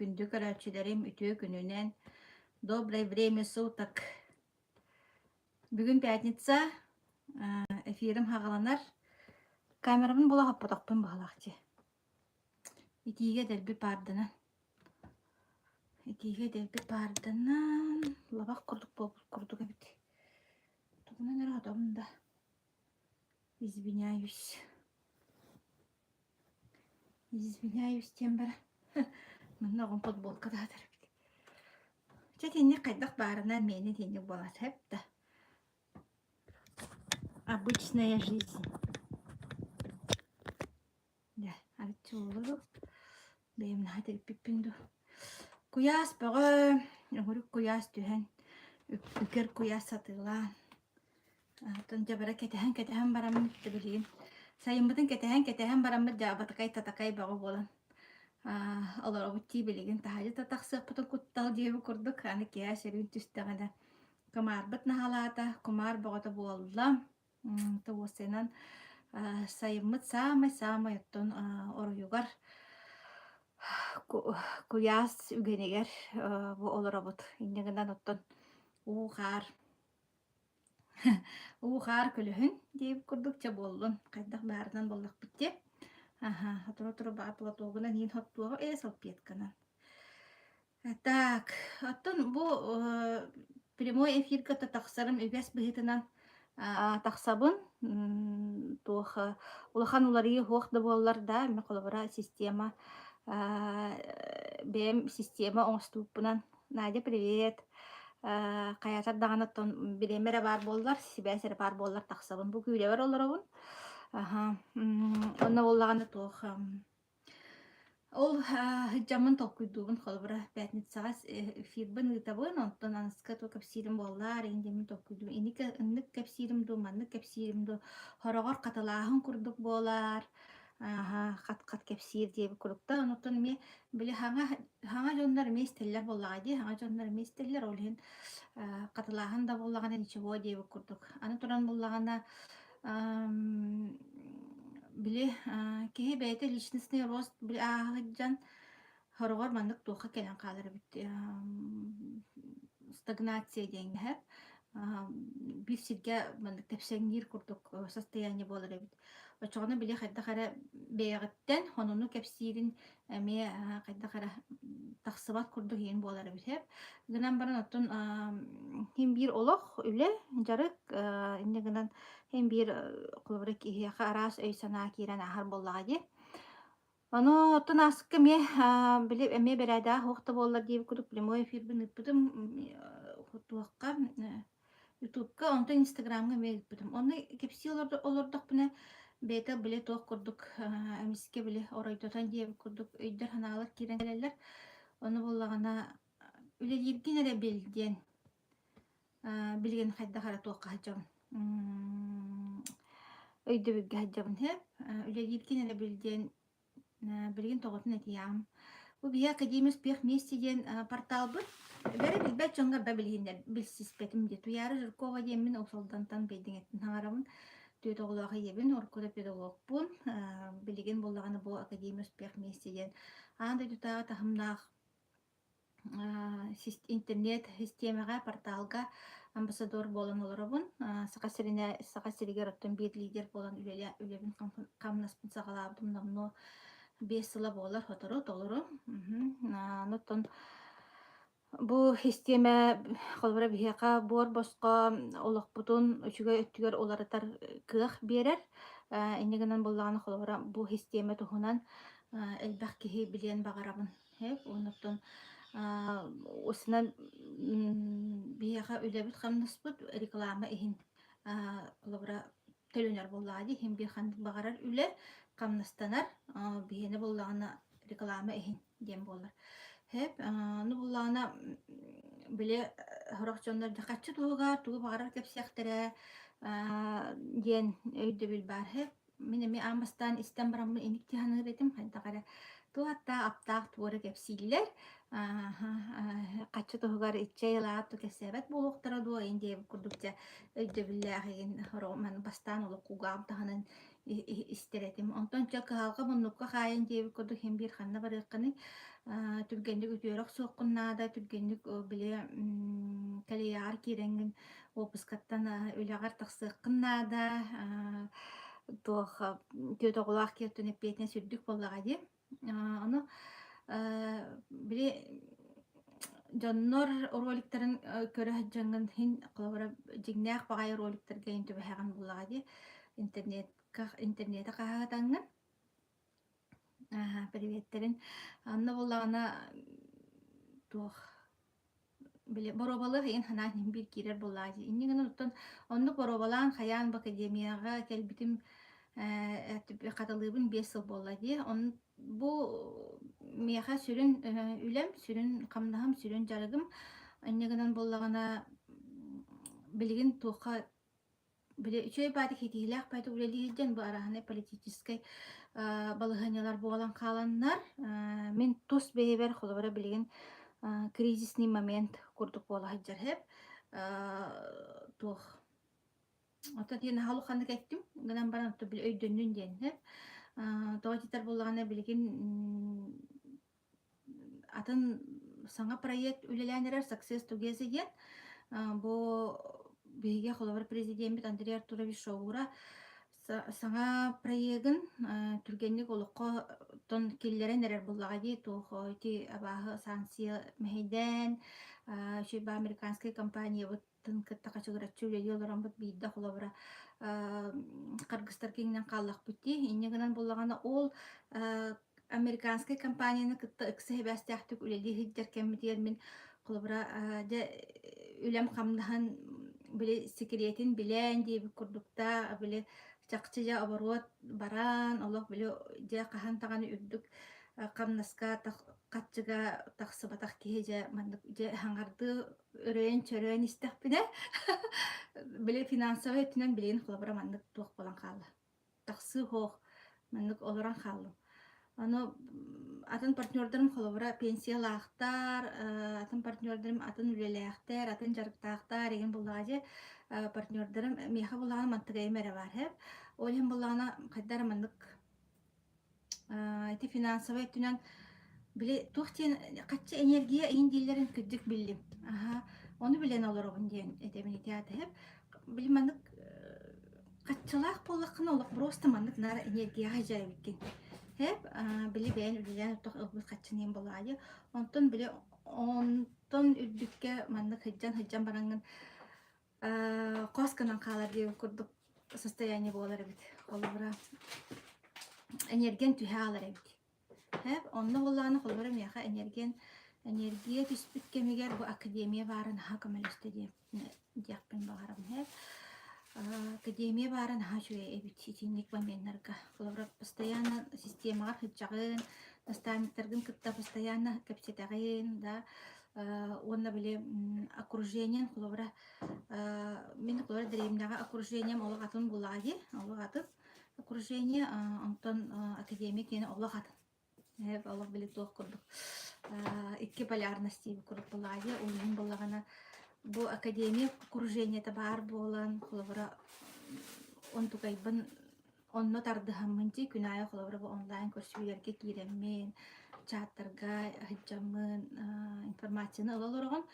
Күндү көрөөччүлэрим, үтүө күнүнэн. Доброе время суток. Бүгүн пятница, эфирим хаҕаланар. Камерабын була хоппотохпун баһылаах дии. Итиигэ дэлби паарданан. Итиигэ дэлби паарданан, лабах курдук буолбут курдук эбит. Тугунан эрэ хотобун да. Извиняюсь. Извиняюсь диэн баран манна оҕом футболка таһатар эбит. Чэ итинник хайдах баарынан миэнэ итинник буолар сөп да. Обычная жизнь. Дьэ, арыччы буолуо бэйэм наһаа тириппиппин дуу. Куйаас бөҕө, өҥүрүк куйаас түһэн, үкэр куйаас сатыылаан Оттон дьэ бары кэтэһэн-кэтэһэн бараммыт да билигин сайыммытын кэтэһэн-кэтэһэн бараммыт дьэ абатакай-татакай бөҕө буолан олоробут дии билигин таһырдьа да тахсыахпытын куттал диэбит курдук аны киэһэ сөрүүн түстэҕинэ кумаарбыт наһалаата, кумаар бөҕөтө буолла. Уопсайынан сайыммыт саамай-саамай оттон оройугар куйаас үгэнигэр бу олоробут. Инньэ гынан оттон уу-хаар Уу-хаар көлөһүн диэбит курдук чэ буоллун, хайдах баарынан буоллахпыт дии. Аһа, сотору-сотору баа платогунан иин хоттуоҕа ээ салфетканан. Так, оттон бу прямой эфирга тахсарым үгэс быһыытынан тахсабын. Туох улахан уларыйыы суох да буоллар да, мин холобура система бэйэм система оҥостубуппунан Надя, привет! Хайаатар даҕаны оттон бириэмэ эрэ баар буоллар, сибээс эрэ баар буоллар тахсабын. Бу күүлэбэр олоробун. Аһа, онно буоллаҕына туох ол сылдьаммын толкуйдуубун холобура пятницаҕа эфирбын ыытабын, онтон аныска туох кэпсиирим буоллаар иһин диэммин толкуйдуубун. Инник инник кэпсиирим дуу, маннык кэпсиирим дуу, хороҕор хатылааһын курдук буолаар. Аһа, хат-хат кэпсиир диэбит курдуктар. Онуттан эмиэ били хаҥа хаҥа дьоннор эмиэ истэллэр буоллаҕа дии, хаҥа дьоннор эмиэ истэллэр, ол иһин хатылааһын да буоллаҕына ничего диэбит курдук. Аны туран буоллаҕына били киһи бэйэтэ личностный рост били ааһа сылдьан Сороҕор маннык туохха кэлэн хаалар эбит стагнация диэҥҥэ биир сиргэ маннык тэпсэҥниир курдук состояние буолар эбит. Оччоҕуна били хайдах эрэ бэйэҕиттэн сонуну кэпсиирин эмиэ хайдах эрэ тахсыбат курдук иһин буолар эбит сөп. Гынан баран оттон син биир олох, үлэ, дьарык инньэ гынан син биир холобура киһиэхэ араас өй-санаа киирэн ааһар буоллаҕа дии. Ону оттон ааспыкка эмиэ били эмиэ бэрээдэгэ суох да буоллар диэбит курдук прямой эфирбин ыыппытым туохха ютубка онтон инстаграмҥа эмиэ ыыппытым. Онно кэпсии олордохпуна бэйэтэ били туох курдук эмискэ били оройдотон диэбит курдук өйдөр-санаалар киирэн кэлэллэр. Ону буоллаҕына үлэлииргин эрэ бил диэн билигин хайдах эрэ туохха сылдьабын өйдөбүлгэ сылдьабын һэ үлэлииргин эрэ бил диэн билигин тоҕотун этийэҕим бу биһи академия успех вместе диэн порталбыт бэрэ билбэт дьоҥҥо да билиһиннэр билсиспэтим диэ Туйаара Жиркова диэммин Уус Алдантан Бэйдиҥэттэн хаҥарабын түөрт оҕолоох ийэбин урукку да педагогпун билигин буоллаҕына бу академия успех вместе диэн аан дойдутааҕы таһымнаах интернет систиэмэҕэ, порталга амбассадор буолан олоробун. Саха сиринэ Саха сиригэр оттон биир лидер буолан үлэлэ үлэбин хамнаспын саҕалаабытым номнуо 5 сыла буолар сотору толору. Оттон бу систиэмэ холобура биһиэхэ буор босхо олохпутун үчүгэй өттүгэр уларытар кыах биэрэр. Инньэ гынан буоллаҕына холобура бу систиэмэ туһунан элбэх киһи билиэн баҕарабын. Оннуктан осынан биһиэхэ үлэбит-хамнаспыт реклама иһин холобура төлөнөр буоллаҕа дии иһин биир ханнык баҕарар үлэ хамнастанар биһиэнэ буоллаҕына реклама иһин диэн буолар. Сөп ону буоллаҕына били сорох дьоннор дьэ харчы туһугар тугу баҕарар кэпсиэхтэрэ диэн өйдөбүл баар сөп. Мин эмиэ аан бастаан истэн бараммын инник дии саныыр этим, хайдах эрэ туох аттаах аптаах туора кэпсииллэр, хаччы туһугар иччэй ылаат кэпсээбэт буолуохтара дуо ин диэбит курдук дьэ өйдөбүллээх игин бастаан олох кулгааҕым таһынан истэр этим. Онтон чэ кыһалҕа муннукка хаайан диэбит курдук иһин биир ханна барыаххыный, түргэнник үтүөрэ охсуоххун наада, түргэнник били кэлийэҕэр киирэҥҥин уоппускаттан үлэҕэр тахсыаххын наада, туох түөрт оҕолоох киһи эппиэтинэс үрдүк буоллаҕа дии. Ону били дьоннор роликтарын көрө сылдьаҥҥын иһин холобура дьиҥнээх баҕайы роликтарга иһин түбэһэҕин буоллаҕа дии интернетка интернети хаһаатаҥҥын приветтерин онно буоллаҕына туох Били боруобалыах иһин санаан иһин биир киирэр буоллаҕа дии. Инньэ гынан оттон оннук боруобалаан хайаан бу академияҕа кэлбитим ээ хатылыыбын 5 сыл буолла дии. Он бу миэхэ сүрүн үлэм, сүрүн хамнаһым, сүрүн дьарыгым. Инньэ гынан буоллаҕына билигин туохха Били үчүгэй баайдык ситиһиилээх баайдык үлэлиир диэн бу арааһынай политическай балаһыанньалар буолан хааланнар, мин тус бэйэбэр холобура билигин кризисный момент курдук буола сылдьар сөп. Туох оттон диэн наһаа улаханнык эттим гынан баран оттон били өйдөннүн диэн сөп. Тоҕо дьитэр буоллаҕына билигин атын саҥа проект үлэлээн эрэр Success Together диэн. Бу биһиги холобур президеммит Андрей Артурович Шоура саҥа проегын түргэнник олоххо тон киллэрэн эрэр буоллаҕа дии туох ити абааһы санкция мэһэйдээн үчүгэй американскай компаниябыт тын кытта хачыгыраччы үлэлии олороммут биирдэ холобура харгыстар киҥнэн хааллахпыт дии. Инньэ гынан буоллаҕына ол американскай компанияны кытта ыкса сибээстээхтик үлэлии сылдьар кэммитигэр мин холобура дьэ үлэм хамнаһын били секретин билэн диэбит курдукта били чахчы дьэ оборуот баран олох били дьэ хаһан даҕаны үрдүк хамнаска хаччыга тахсыбатах киһи дьэ маннык дьэ хаҥардыы өрөйөн-чөрөйөн истэхпинэ, били финансовай өттүнэн билигин холобура маннык туох буолан хаалла. Тахсыы суох, маннык олорон хааллым. Ону атын партнердарым холобура пенсиялаахтар, атын партнердарым атын үлэлээхтэр, атын дьарыктаахтар игин буллаҕа дьэ партнердарым миэхэ буллаҕына мантыгайым эрэ баар һэп. Ол иһин буллаҕына хайда эрэ маннык Ити финансовай өттүнэн били туох диэн хаччы энергия иһин дииллэрин кырдьык биллим. Аһа, ону билэн олоробун диэн этэбин ити аатыһып. Били маннык хаччылаах буоллаххына олох просто маннык наар энергияҕа дьайбыккин. Хэп, били бэйэн үлэлээн оттох ылбыт хаччыныйым буолаайы. Онтон били онтон үрдүккэ маннык сылдьан-сылдьан бараҥҥын хос гынан хаалар диэн курдук состояние буолар эбит. Холобура, энергиян түһэ аалар эбит. Эп, онно буоллаҕына холобура миэхэ энергиян энергия түспүт кэмигэр бу академия баара наһаа көмөлөстө диэн диэхпин баҕарабын. Эп, академия баара наһаа үчүгэй эбит итинник моменнарга. Холобура, постоянно системаҕа сылдьаҕын, наставниктаргын кытта постоянно кэпсэтэҕин, да, уонна били окружением холобура мин холобура дэриэбинэҕэ окружением олох атын булаа дии олох атын окружение онтон академия киэнэ олох атын олох били туох курдук икки полярность диэбит курдук булаа дии ол иһин буоллаҕына бу академия окружениета баар буолан холобура онтукайбын Онно тардыһаммын дии күн аайы холобура бу онлайн көрсүһүүлэргэ киирэммин, чаттарга сылдьаммын информацияны ыла олороҕун,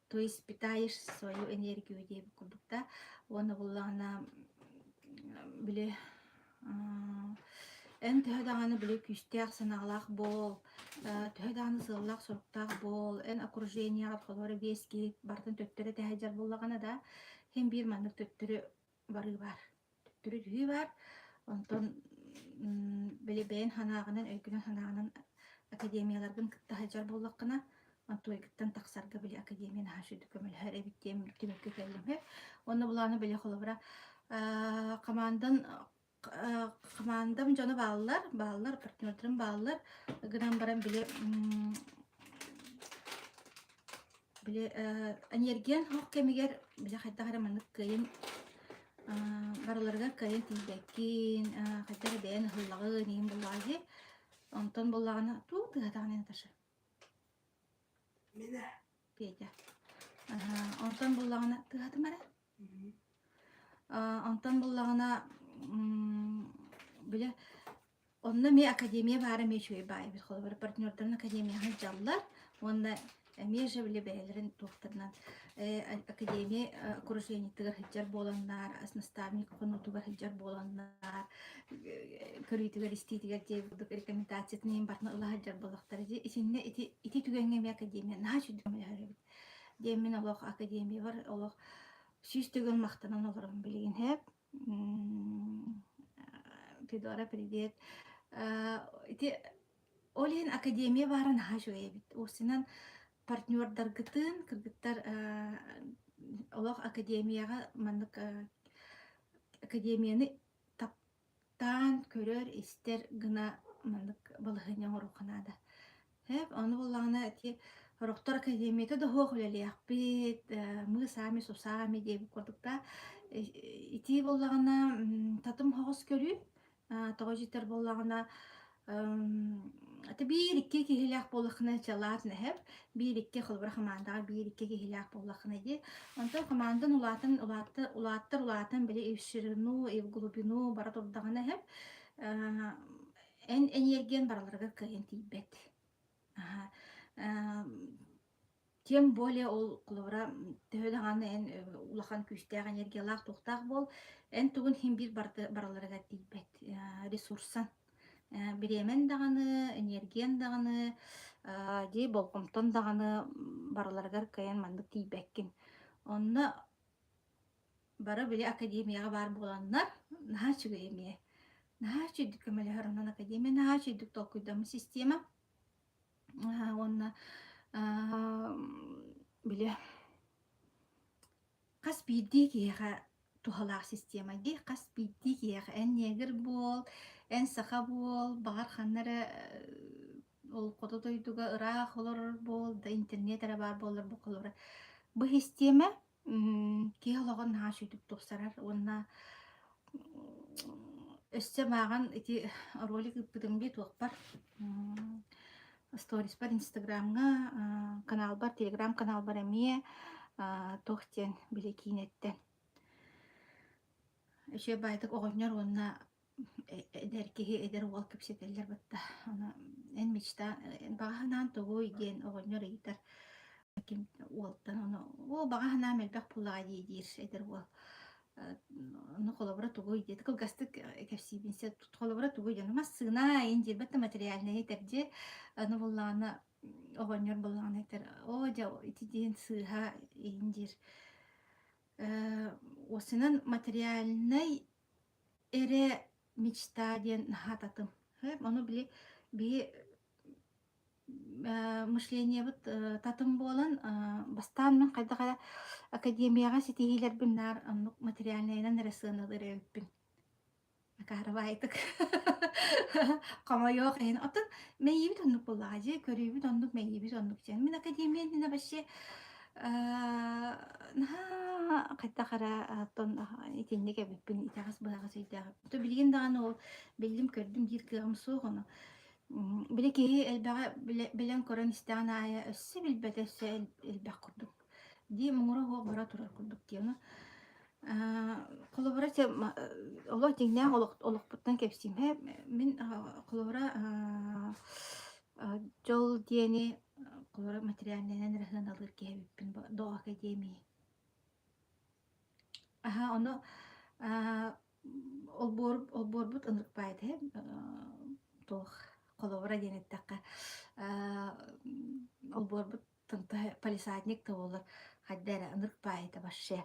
то есть питаешь свою энергию диэбит курдук да. Уонна буоллаҕына били эн төһө даҕаны били күүстээх санаалаах буол, төһө даҕаны сыаллаах-соруктаах буол, эн окружениеҕар холобура биэс киһи барытын төттөрү этэ сылдьар буоллаҕына да, син биир маннык төттөрү барыы баар. Төттөрү түһүү баар. Онтон били бэйэн санааҕынан, өйгүнэн санааҕынан академияларгын кытта сылдьар буоллаххына, онтуойгуттан тахсарга били академия наһаа үчүгэй көмөлөһөр эбит диэн түмүккэ кэллим. Уонна былааны били холобура хамаандан хамаандам дьоно бааллар, бааллар, партнердарым бааллар. Гынан баран били Били энергиян суох кэмигэр били хайдах эрэ маннык кыайан барыларыгар кыайан тиийбэккин, хайдах эрэ бэйэн ыһыллаҕын иһин буоллаҕа дии. Онтон буоллаҕына туу тыаһатаҕын Наташа? Мина. Петя. Онтон буоллаҕына тыаһатым эрэ. Онтон буоллаҕына. Бile Онно эмиэ академия баара эмиэ үчүгэй баайы эбит. Холобура, партнердарын академияҕа илдьаллар уонна эмиэ же били бэйэлэрин туохтарынан академия окружениетыгар сылдьар буоланнар, наставник хонуутугар сылдьар буоланнар, көрүүтүгэр-истиитигэр диэ курдук рекомендациятын иһин барытын ыла сылдьар буоллахтара. Дьэ итиннэ ити ити түгэҥҥэ эмиэ академия наһаа үчүгэй көмөлөһөр эбит. Диэн мин олох академиябар олох 100 төгүл махтанан олоробун билигин һээп. Федора, привет. Ити ол иһин академия баара наһаа үчүгэй эбит. Уопсайынан партнердаргытын, кыргыттар олох академияҕа маннык академияны таптаан көрөр, истэр гына маннык балаһыанньа оҥоруохха наада. Һээп, ону буоллаҕына ити сорохтор академията да суох үлэлиэхпит, мы сами с усами диэбит курдук да итии буоллаҕына татым соҕус көрүү, тоҕо дьиэтэр буоллаҕына ити биир-икки киһилээх буоллаххына чалаат нэһэп, биир-икки холобура хамаандаҕа биир-икки киһилээх буоллаххына дии. Онтон хамаандан улаатан улаатта улааттар улаатан били и в ширину, и в глубину бара турдаҕына эһэп Эн эниэргиэн барыларыгар кыайан тиийбэт. Аһа. Тем более ол холобура төһө даҕаны эн улахан күүстээх энергиялаах туохтаах буол, эн тугун иһин биир барыларыгар тиийбэт ресурсан. Бириэмэн даҕаны, энергиян даҕаны, дии болҕомтон даҕаны барыларыгар кыайан маннык тиийбэккин. Онно Бары били академияҕа баар буоланнар, наһаа үчүгэй эмиэ. Наһаа үчүгүйдүк көмөлөһөр онон академия наһаа үчүгүйдүк толкуйдаммыт система. Уонна били хас биирдии киһиэхэ туһалаах система дии. Хас биирдии киһиэхэ эн негр буол, эн саха буол, баҕар ханна эрэ ол хоту дойдуга ыраах олорор буол, да интернет эрэ баар буоллар бу холобура. Бу систиэмэ Киһи олоҕун наһаа үчүгүйдүк тупсарар уонна өссө мааҕын ити ролик ыыппытым дии туохпар сториспар инстаграмҥа каналбар телеграм каналбар эмиэ туох диэн били киинэттэн үчүгэй баайдык оҕонньор уонна эдэр киһи эдэр уол кэпсэтэллэр батта ону эн мечта баҕа санаан тугуй диэн оҕонньор ыйытар ким уолтан ону оо баҕа санаам элбэх буоллаҕа дии диир эдэр уол ону холобура тугуй диэт кылгастык кэпсиибин холобура тугуй диэн массыына иин диирбэт да материальнай этэрдьи ону буоллаҕына оҕонньор буоллаҕына этэр оо дьэ ити диэн сыыһа иин диир уосунан материальнай Эрэ мечта диэн наһаа татым. Ону били биһи мышлениебыт татым буолан бастаан мин хайдах эрэ академияҕа ситиһиилэрбин наар оннук материальнайынан эрэ сыаналыыр эбиппин. Акаарыбаайтык хомойуох иһин. Оттон мэйиибит оннук буоллаҕа дьэ, көрүүбүт оннук, мэйиибит оннук диэн. Мин академия иннинэ вообще наһаа хайдах эрэ оттон итинник эбиппин итэҕэс-быһаҕас өйдөөх эбиппин. Билигин даҕаны ол биллим-көрдүм диир кыаҕым суох ону. Били киһи элбэҕи билэн көрөн истэҕин аайы өссө билбэтэ өссө элбэх курдук дии муҥура суох бара турар курдук дии ону холобура олох дьиҥнээх олохпуттан кэпсиим мин холобура дьол диэни холобура материальнайынан эрэ сыаналыыр киһи эбиппин до академии аһа ону олбуор олбуорбут ынырык баайда туох холобура диэн эттэххэ олбуорбут палисадник да буоллар хайда эрэ ынырык баайда вообще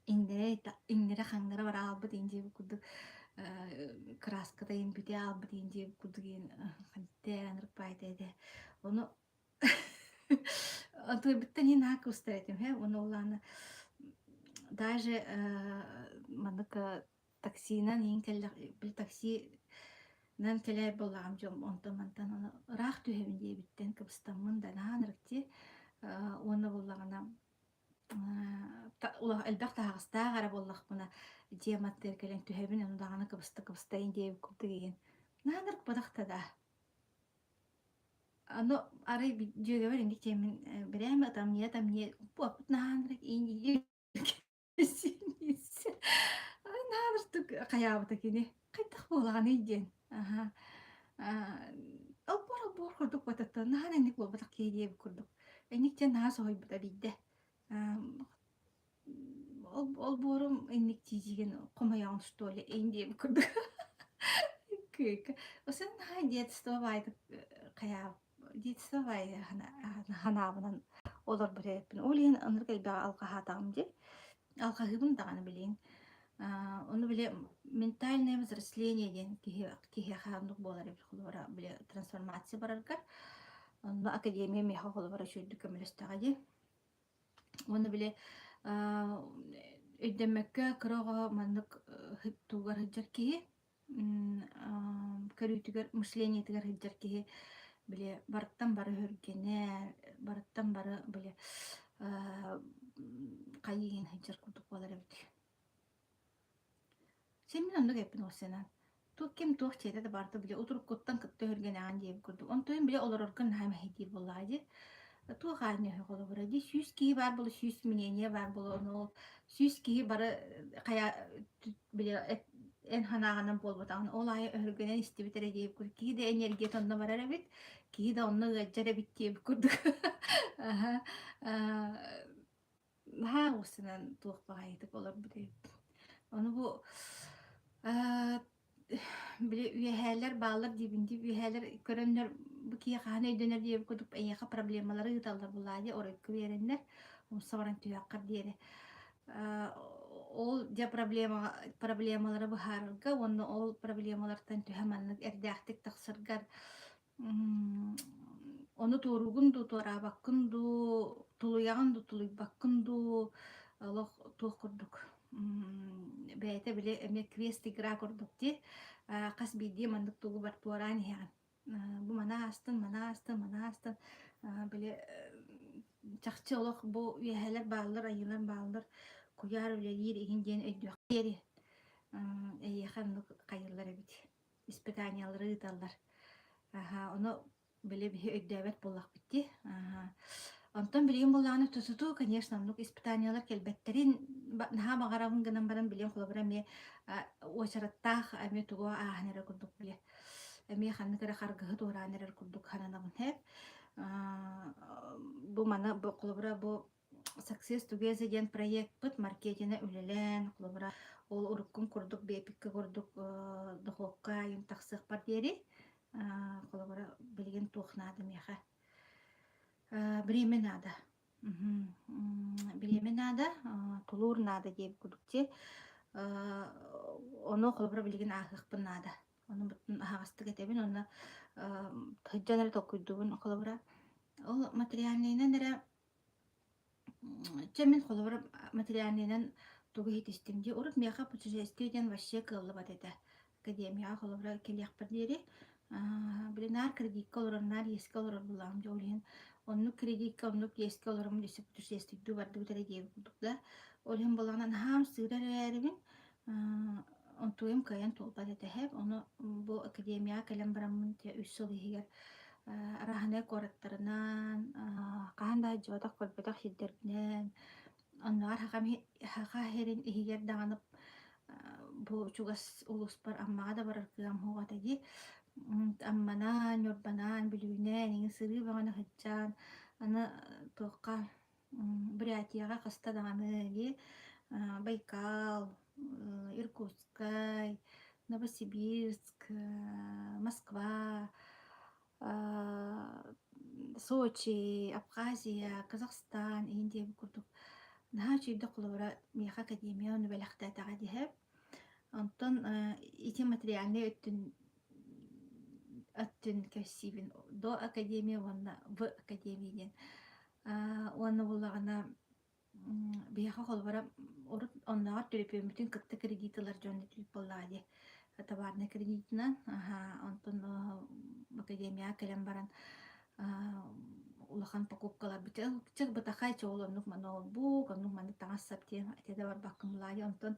иҥнэрэ-хаҥнара бара хаалбыт иин диэбит курдук кырааската иин бүтэ хаалбыт иин диэбит курдук иин хантэ ынырык баайда этэ ону Онтуйбуттан иһин наһаа кыбыстар этим ээ уонна ол аана даже маннык таксинан иһин кэллэх били таксинан кэлээр буоллаҕым дьон онтон мантан ону ыраах түһэбин диэбиттэн кыбыстаммын да наһаа ынырык дии уонна буоллаҕына элбэх таһаҕастаах эрэ буоллахпына дьиэм аттыгар кэлэн түһэбин ону даҕаны кыбыста кыбыстайын диэбит курдук иһин наһаа ынырык бадахта да Аны арай дьүөгэбэр инник диэммин бирээм ытамньыйа ытамньыйа буоппут наһаанырык иин наһаа ынырыктык хайаабыта кини. Хайдах буолаҕыный диэн. Аһа. Олбуор олбуор курдук бататтан наһаа инник буолбатах киһи диэбит курдук. Инник диэн наһаа соһуйбута биирдэ. Олбуорум инник тиийигин хомойоҕун что ли ин диэбит курдук. Күөкэ. Осын наһаа детство баайдык хайаа детство баай ханаабынан олорбут эбиппин. Ол иһин ынырык элбэҕи алҕаһаатаҕым дии. Алҕаһыыбын даҕаны билигин. Ону били ментальное взросление диэн киһи киһиэхэ оннук буолар эбит холобура били трансформация бараргар. Онно академия миэхэ холобура үчүгэйдик көмөлөстөҕө дии. Уонна били өйдөммөккө кыра оҕо маннык тугар сылдьар киһи көрүүтүгэр мышлениетыгар сылдьар киһи били барыттан бары өһүргэнэ, барыттан бары били хайыы иһин сылдьар курдук буолар эбит. Син мин оннук эппин уопсайынан. Туох ким туох дьиэтэ да барыта били утуруккуттан кытта өһүргэнэҕин диэбит курдук. Онтуйум били олорорго наһаа мэһэйдиир буоллаҕа дии. Туох аанньа үһү холобура дии 100 киһи баар буолуо, 100 мнение баар буолуо, ону ол 100 киһи бары хайа били эн санааҕынан буолбатаҕын ол аайы өһүргэнэн истибит эрэ диэбит курдук. Киһи да энергията онно барар эбит, киһи да онно ыалдьар эбит диэбит курдук. Аһа. Наһаа оҕустанан туох баҕайытык олорбут эбиппин. Ону бу аа, били үөһээлэр бааллар диибин дии, үөһээлэр көрөннөр бу киһи хаһан өйдөнөр диэбит курдук эйиэхэ проблемалары ыыталлар булаа дии оройку биэрэннэр умса баран түһүөххэр диэри. Аа, ол дьэ проблемаҕа проблемалары быһаарарга уонна ол проблемалартан төһө маннык эрдээхтик тахсаргар Ону туоруугун дуу, туораабаккын дуу, тулуйаҕын дуу, тулуйбаккын дуу, олох туох курдук бэйэтэ били эмиэ квест игра курдук дии. Хас биирдии маннык тугу бар туораан иһэҕин. Бу маны аастын, маны аастын, маны аастын. Били чахчы олох бу үөһээлэр бааллар, айыылар бааллар, куйаар үлэлиир иһин диэн өйдүөххэ диэри эйиэхэ оннук хайыллар эбит. Испытаниелары ыыталлар. Аһа, ону били биһи өйдөөбөт буоллахпыт дии. Аһа. Онтон билигин буоллаҕына тутуту, конечно, оннук испытаниелар кэлбэттэрин наһаа баҕарабын гынан баран билигин холобура эмиэ уочараттаах эмиэ тугу ааһан эрэр курдук били эмиэ ханнык эрэ харгыһы туораан эрэр курдук сананабын һэ. Бу маны бу холобура бу Success Together диэн проекпыт маркетина үлэлээн, холобура, ол уруккум курдук биэпиккэ курдук дохуокка айым тахсыахпар диэри, холобура, билигин туох наада миэхэ? Бириэмэ наада. Бириэмэ наада, тулуур наада диэбит курдук дии. Ону холобура билигин ааһыахпын наада. Ону аһаҕастык этэбин уонна сылдьан эрэ толкуйдуубун. Холобура, ол материальнайынан эрэ Чэ, мин холобура материальнайынан тугу иһитистим дии. Урут миэхэ путешествие диэн вообще кыаллыбат этэ. Академияҕа холобура кэлиэхпэр диэри били наар кредиккэ олорор, наар иэскэ олорор буоллаҕым дьэ ол иһин оннук кредиккэ, оннук иэскэ олороммун өссө путешествуйдуу бардыбыт эрэ диэбит курдук да. Ол иһин буоллаҕына наһаа ымсыырар эрээрибин онтуйум кыайан туолбат этэ һээп. Ону бу академияҕа кэлэн бараммын үс сыл иһигэр арааһынай куораттарынан, хаһан да сылдьыбатах, көрбөтөх сирдэрбинэн, оннооҕор Саха сирин иһигэр даҕаны бу чугас улууспар Аммаҕа да барар кыаҕым суох этэ дии. Амманан, Ньурбанан, Бүлүүнэн иҥин сырыы бөҕөнү сылдьан, аны туохха Бурятияҕа хаста даҕаны дии Байкал, Иркутскай, Новосибирск, Москва, Сочи, Абхазия, Казахстан иһин диэбит курдук наһаа үчүгэйдик холобура миэхэ академия ону бэлэхтээтэҕэ диһэ. Онтон ити материальнай өттүн өттүн кэпсиибин до академия уонна в академия диэн. Уонна буоллаҕына биһиэхэ холобура урут оннооҕор төлөпүөммүтүн кытта кредит ылар дьон этибит буоллаҕа дии. Товарнай кредитынан онтон академияҕа кэлэн баран улахан покупкаларбыт чэ бытахай чэ ол оннук маны ноутбук, оннук маннык таҥас-сап диэн этэ да барбаккын булаайа. Онтон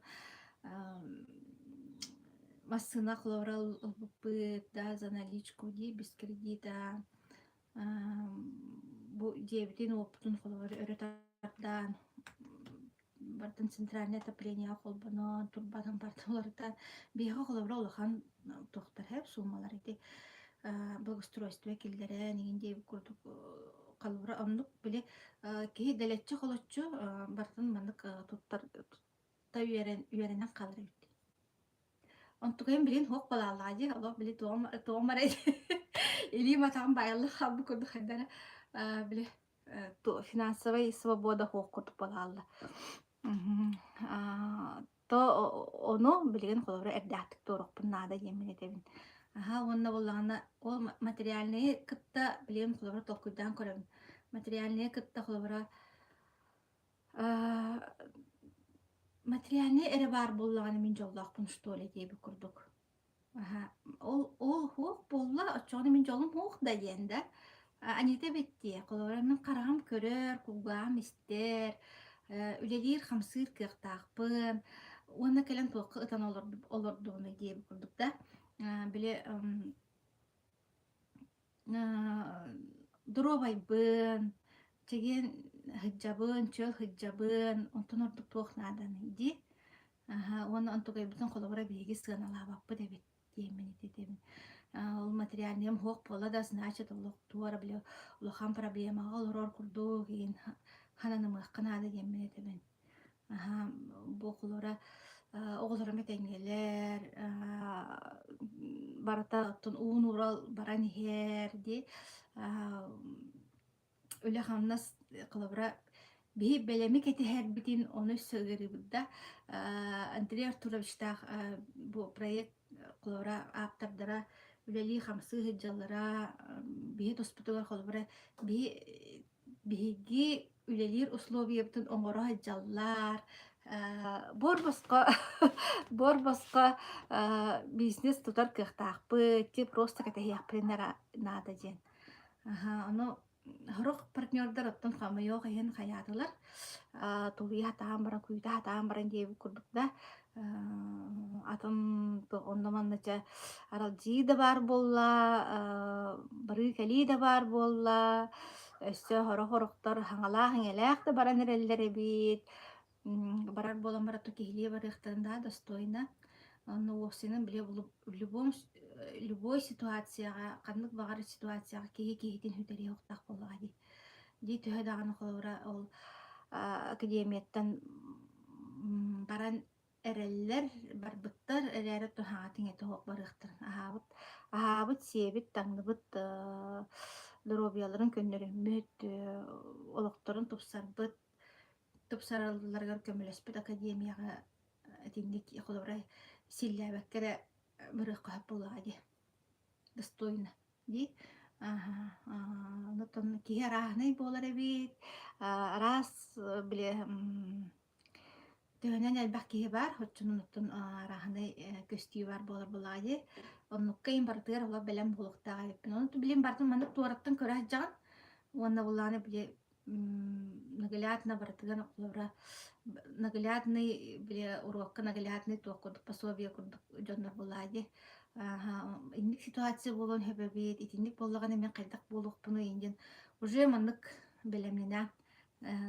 массыына холобура ылбыппыт да за наличку дии без кредита бу дьиэбитин-уоппутун холобура өрө тардаан. Барытын центральное отоплениеҕа холбонон, турбатын барытын уларытан, биһиэхэ холобура улахан туохтар һэп суумалар ити благоустройство киллэрэн иҥин диэбит курдук холобура оннук били киһи дэлэччи холоччу барытын маннык туттар тутта үөрэн үөрэнэн хаалар эбит. Онтукайым билин суох балааллаҕа дии, олох били туом туом эрэ илиим атаҕым баайылла хаалбыт курдук хайдара били финансовай свобода суох курдук балаалла. То ону билигин холобура эрдээхтик туоруохпун наада диэммин этэбин. Аһа уонна буоллаҕына ол материальнайы кытта билигин холобура толкуйдаан көрөбүн. Материальнайы кытта холобура материальнай эрэ баар буоллаҕына мин дьоллоохпун что ли диэбит курдук. Аһа, ол ол суох буолла, оччоҕуна мин дьолум суох да диэн да. Анита эбиттиэ, холобура мин хараҕым көрөр, кулгааҕым истэр, үлэлиир-хамсыыр кыахтаахпын уонна кэлэн туохха ытан олордубунуй диэбит курдук да. Били доруобайбын, чэгиэн сылдьабын, чөл сылдьабын, онтон ордук туох нааданый дии. Аһа, уонна онтукайбытын холобура биһиги сыаналаабаппыт эбит диэммин ититэбин. Ол материальныйым суох буолла да, значит, олох туора били улахан проблемаҕа олорор курдук игин хананымыахха наада диэммин этэбин. Аһа, бу оҕолоро оҕолорум этэҥҥэлэр, барыта оттон уун-уурал баран иһэр дии. Үлэ-хамнас холобура биһи бэлэми кэтэһэрбитин ону өссө ыарыыбыт да. Андрей Артуровичтаах бу проект холобура ааптардара үлэлии-хамсыы сылдьаллара биһи туспутугар холобура биһи биһиги үлэлиир условиябытын оҥоро сылдьаллар. Буор босхо буор босхо бизнес тутар кыахтаахпыт, тип просто кэтэһиэхпитин эрэ наада диэн. Аһа, ону сорох партнердар оттон хомойуох иһин хайаатылар, тулуйа сатаан баран, күүтэ сатаан баран диэбит курдук да, атын онно-манна чэ аралдьыйыы да баар буолла, барыы-кэлии да баар буолла, өссө сорох-сорохтор хаҥалаах-иҥэлээх да баран эрэллэр эбит. Барар буолан баран киһилии барыахтарын да достойно. Онно уопсайынан били в любом любой ситуацияҕа, ханнык баҕарар ситуацияҕа киһи киһитин сүтэриэ уохтаах буоллаҕа дии. Дии төһө даҕаны холобура ол академияттан баран эрэллэр, барбыттар эрээри туһаҕатын этэ суох барыахтарын аһаабыт аһаабыт, сиэбит, таҥныбыт доруобуйаларын көннөрүммүт, олохторун тупсарбыт тупсаралларыгар көмөлөспүт академияҕа итинник холобура силлээбэккэ эрэ барыахха сөп буоллаҕа дии достойно дии онтон киһи арааһынай буолар эбит араас били төһөнөн элбэх киһи баар оччонон оттон арааһынай көстүү баар буолар буоллаҕа дии оннукка им барытыгар олох бэлэм буолуохтаах эбиппин ону билим барытын маннык туораттан көрө сылдьаҕын уонна буллаҕына били наглядно барытыгар холобура наглядный били уруокка наглядный туох курдук пособие курдук дьоннор буолаа дии инник ситуация буолуон сөп эбит итинник буоллаҕына мин хайдах буолуохпунуй диэн уже маннык бэлэмнэнэ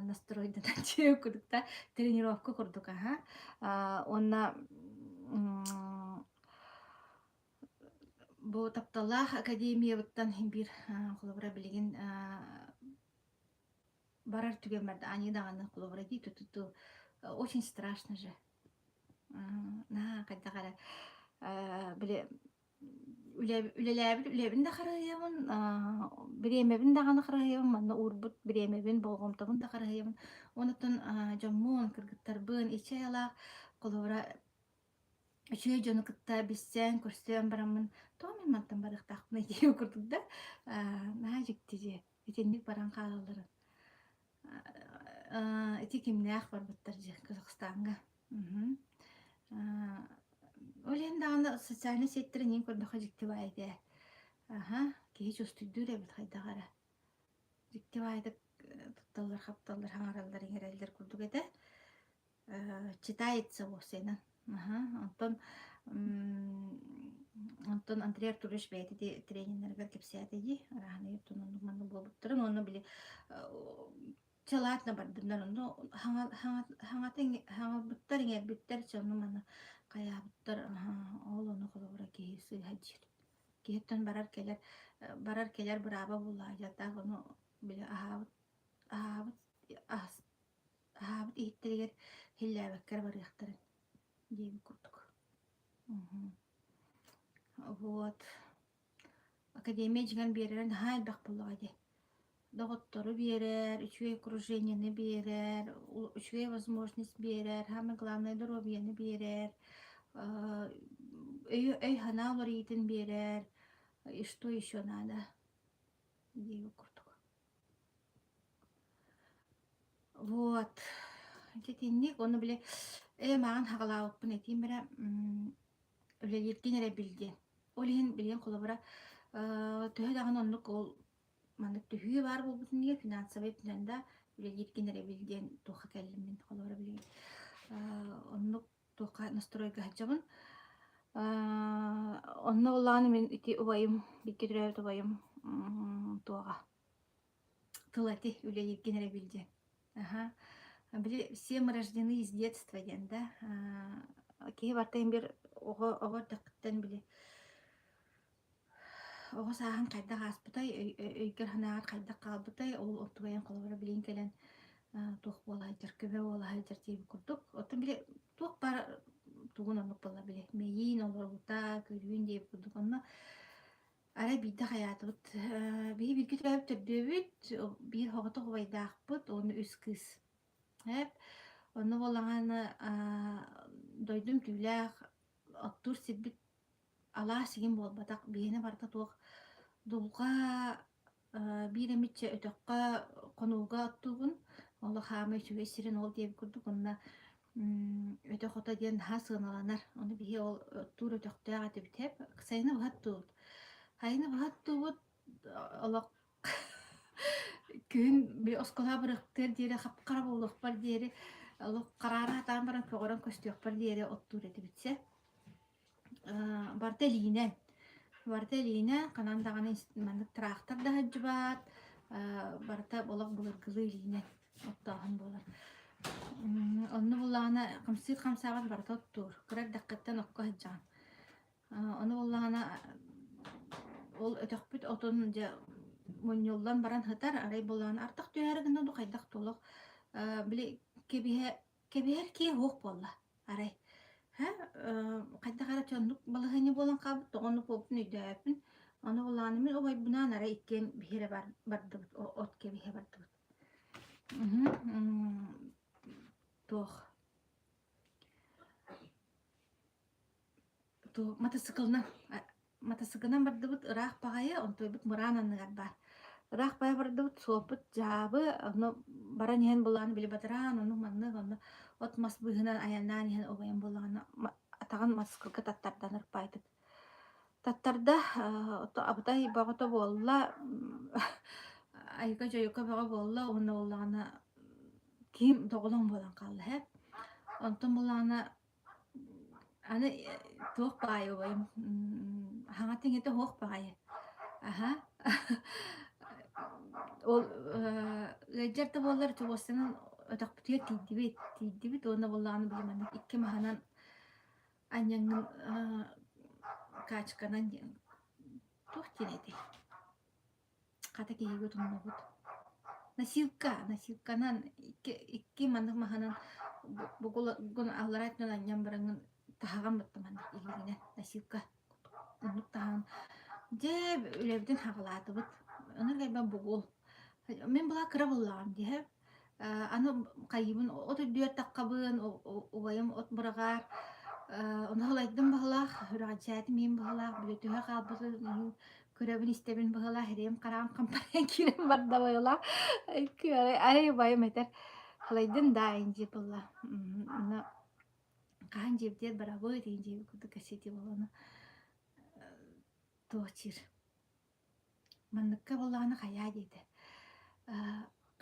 настройданан дьиэ курдук да тренировка курдук аха уонна бу тапталлаах академиябыттан биир холобура билигин барар түгэммэр да аньыы даҕаны холобура дии ту очень страшно же наһаа хайдах эрэ били үлэлээбит үлэбин да харыһыйабын бириэмэбин даҕаны харыһыйабын манна уурбут бириэмэбин болҕомтобун да харыһыйабын онтон дьоммун кыргыттарбын иччи айылаах холобура үчүгэй дьону кытта билсэн, көрсөн бараммын, тоҕо мин мантан барыахтаахпыный диэн курдук да, наһаа дьикти дии, итинник баран хаалалларын. Ити кимнээх барбыттар дии Казахстаҥҥа. Ол иһин даҕаны социальнай сетьтэрин иин көрдөххө дьикти баай этэ. Аха, киһи чувствуйдуур эбит хайдах эрэ. Дьикти баайдык тутталлар-хапталлар, хаҥараллар, иҥэрэллэр курдук этэ. Читается уопсайынан. Аха. Онтон онтон Андрей Артурович бэйэтэ ити трениннэригэр кэпсээтэ дии. Арааһынай оттон оннук маннык буолбуттарын уонна били. Чэ ладно бардыннар онно хаҥа хаҥа хаҥата хаҥалбыттар иҥэрбиттэр чэ ону маны хайаабыттар ол ону холобура киһи сыыһа диир. Киһиттэн барар кэлэр барар кэлэр бырааба буоллаҕа дьиэтээх ону били аһаабыт аһаабыт аһаабыт иһиттэригэр иһиллээбэккэ эрэ барыахтарын диэбит курдук. Вот. Академия дьиҥэр биэрэрэ наһаа элбэх буоллаҕа дии. Доҕоттору биэрэр, үчүгэй окружениены биэрэр, үчүгэй возможность биэрэр, самое главное доруобуйаны биэрэр, өйү өй-санаа уларыйыытын биэрэр, и что еще надо диэбит курдук. Вот. Итинник ону били ээ мааҕын хаҕалаабыппын этиим эрэ үлэлииргин эрэ бил диэн. Ол иһин билигин холобура төһө даҕаны оннук ол маннык түһүү баар буолбутун иһин финансовай өттүнэн да үлэлииргин эрэ бил диэн туохха кэллим мин холобура билигин оннук туохха настройга сылдьабын. Онно буоллаҕына мин ити убайым бииргэ төрөөбүт убайым туоҕа тыл эти үлэлииргин эрэ бил диэн. Аха. Били все мы рождены из детства диэн да. Киһи барыта биир оҕо оҕо эрдэххиттэн били оҕо сааһын хайдах ааспытай, өйгөр-санааҕар хайдах хаалбытай, ол оттугайан холобура билигин кэлэн туох буола сылдьар, көмө буола сылдьар диэбит курдук. Оттон били туох баар тугун оннук буолла били мэйиин олорбута, көрүүн диэбит курдук. Онно Арай биирдэ хайаатыбыт, биһи бииргэ төрөөбүт төрдүөбүт, биир соҕотох убайдаахпыт уонна үс кыыс. Эп, онно буоллаҕына дойдум түүлээх, оттуур сирбит алаас игин буолбатах, биһиэнэ барыта туох дулҕа биир эмиччэ өтөххө хонууга оттуубун, олох хаамай үчүгэй сирин ол диэбит курдук уонна Өтөх ото диэн наһаа сыаналанар. Ону биһи ол оттуур өтөхтөөх этибит эп. Сайыны быһа оттуубут. Сайыны быһа оттуубут олох күһүн били оскуолаҕа барыахтыар диэри хап-хара буолуохпар диэри олох хараара сатаан баран көҕөрөн көстүөхпэр диэри оттуур этибит сэ. Барыта илиинэн. Барыта илиинэн, ханан даҕаны маннык тыраахтар да сылдьыбат, барыта олох былыргылыы илиинэн оттооһун буолар. Онно буоллаҕына хамсыыр хамсаабат барыта оттуур. Кыра эрдэххиттэн окко сылдьаҕын. Ону буоллаҕына ол өтөхпүт отун дьэ мунньуллан баран сытар, арай буоллаҕына ардах түһээри гына дуу хайдах да олох били кэбиһэ Кэбиһэр киһи суох буолла, арай. Һэ, хайдах эрэ оннук балаһыанньа буолан хаалбыт, тоҕо оннук буолбутун өйдөөбөппүн. Ону булааны мин убайбынаан арай иккиэн биһи эрэ бардыбыт, от кэбиһэ бардыбыт. Туох Матасыыкылынан матасыыкылынан бардыбыт ыраах баҕайы, онтуойбут мыраан анныгар баар. Ыраах баҕайы бардыбыт, суолбут дьаабы, ону баран иһэн булаан били бадараан, ону маннык, онно от-мас быыһынан айаннаан иһэн убайым буоллаҕына атаҕын матасыыкылга таттардан ырпаайбыт. Таттарда, абытай бөҕөтө буолла, айга-дьойука бөҕө буолла уонна буоллаҕына киһим доҕолоҥ буолан хаалла һэ. Онтон буоллаҕына Аны туох баҕайы убайым хаҥа тиҥэтэ суох баҕайы. Аһа. Ол ыалдьар да буоллар чугуостанан өтөхпүтүгэр тиийдибит. Тиийдибит уонна буоллаҕына били маннык икки маһынан анньаҥҥын качканан диэн туох диэн этэй? Хата киһигэ утумнубут. Носилка, носилканан икки, икки маннык маһынан бугул аллараа өттүнэн анньан бараҥҥын таһаҕан бытта маннык илиигинэн носилка оннук таһаҕан дьэ үлэбитин хаҕалаатыбыт. Ону кэлбэн бугул. Мин була кыра буллаҕым дии Аны хайыыбын от үрдүгэр таххабын, убайым от быраҕар. Ону халайдым баһылаах, үрэҕэлдьээтим иһин баһылаах, били түһэ хаалбытын көрөбүн-истэбин баһылаах, эрэйим хараҕым хампарыйан киирэн барда баһылаах. Арай убайым этэр, халайдым даа диир буолла. Онно хаһан дьиэбитигэр барабыт, диэбит курдук кэпсэтии буолла. Туох диир Манныкка буоллаҕына хайаа диэтэ.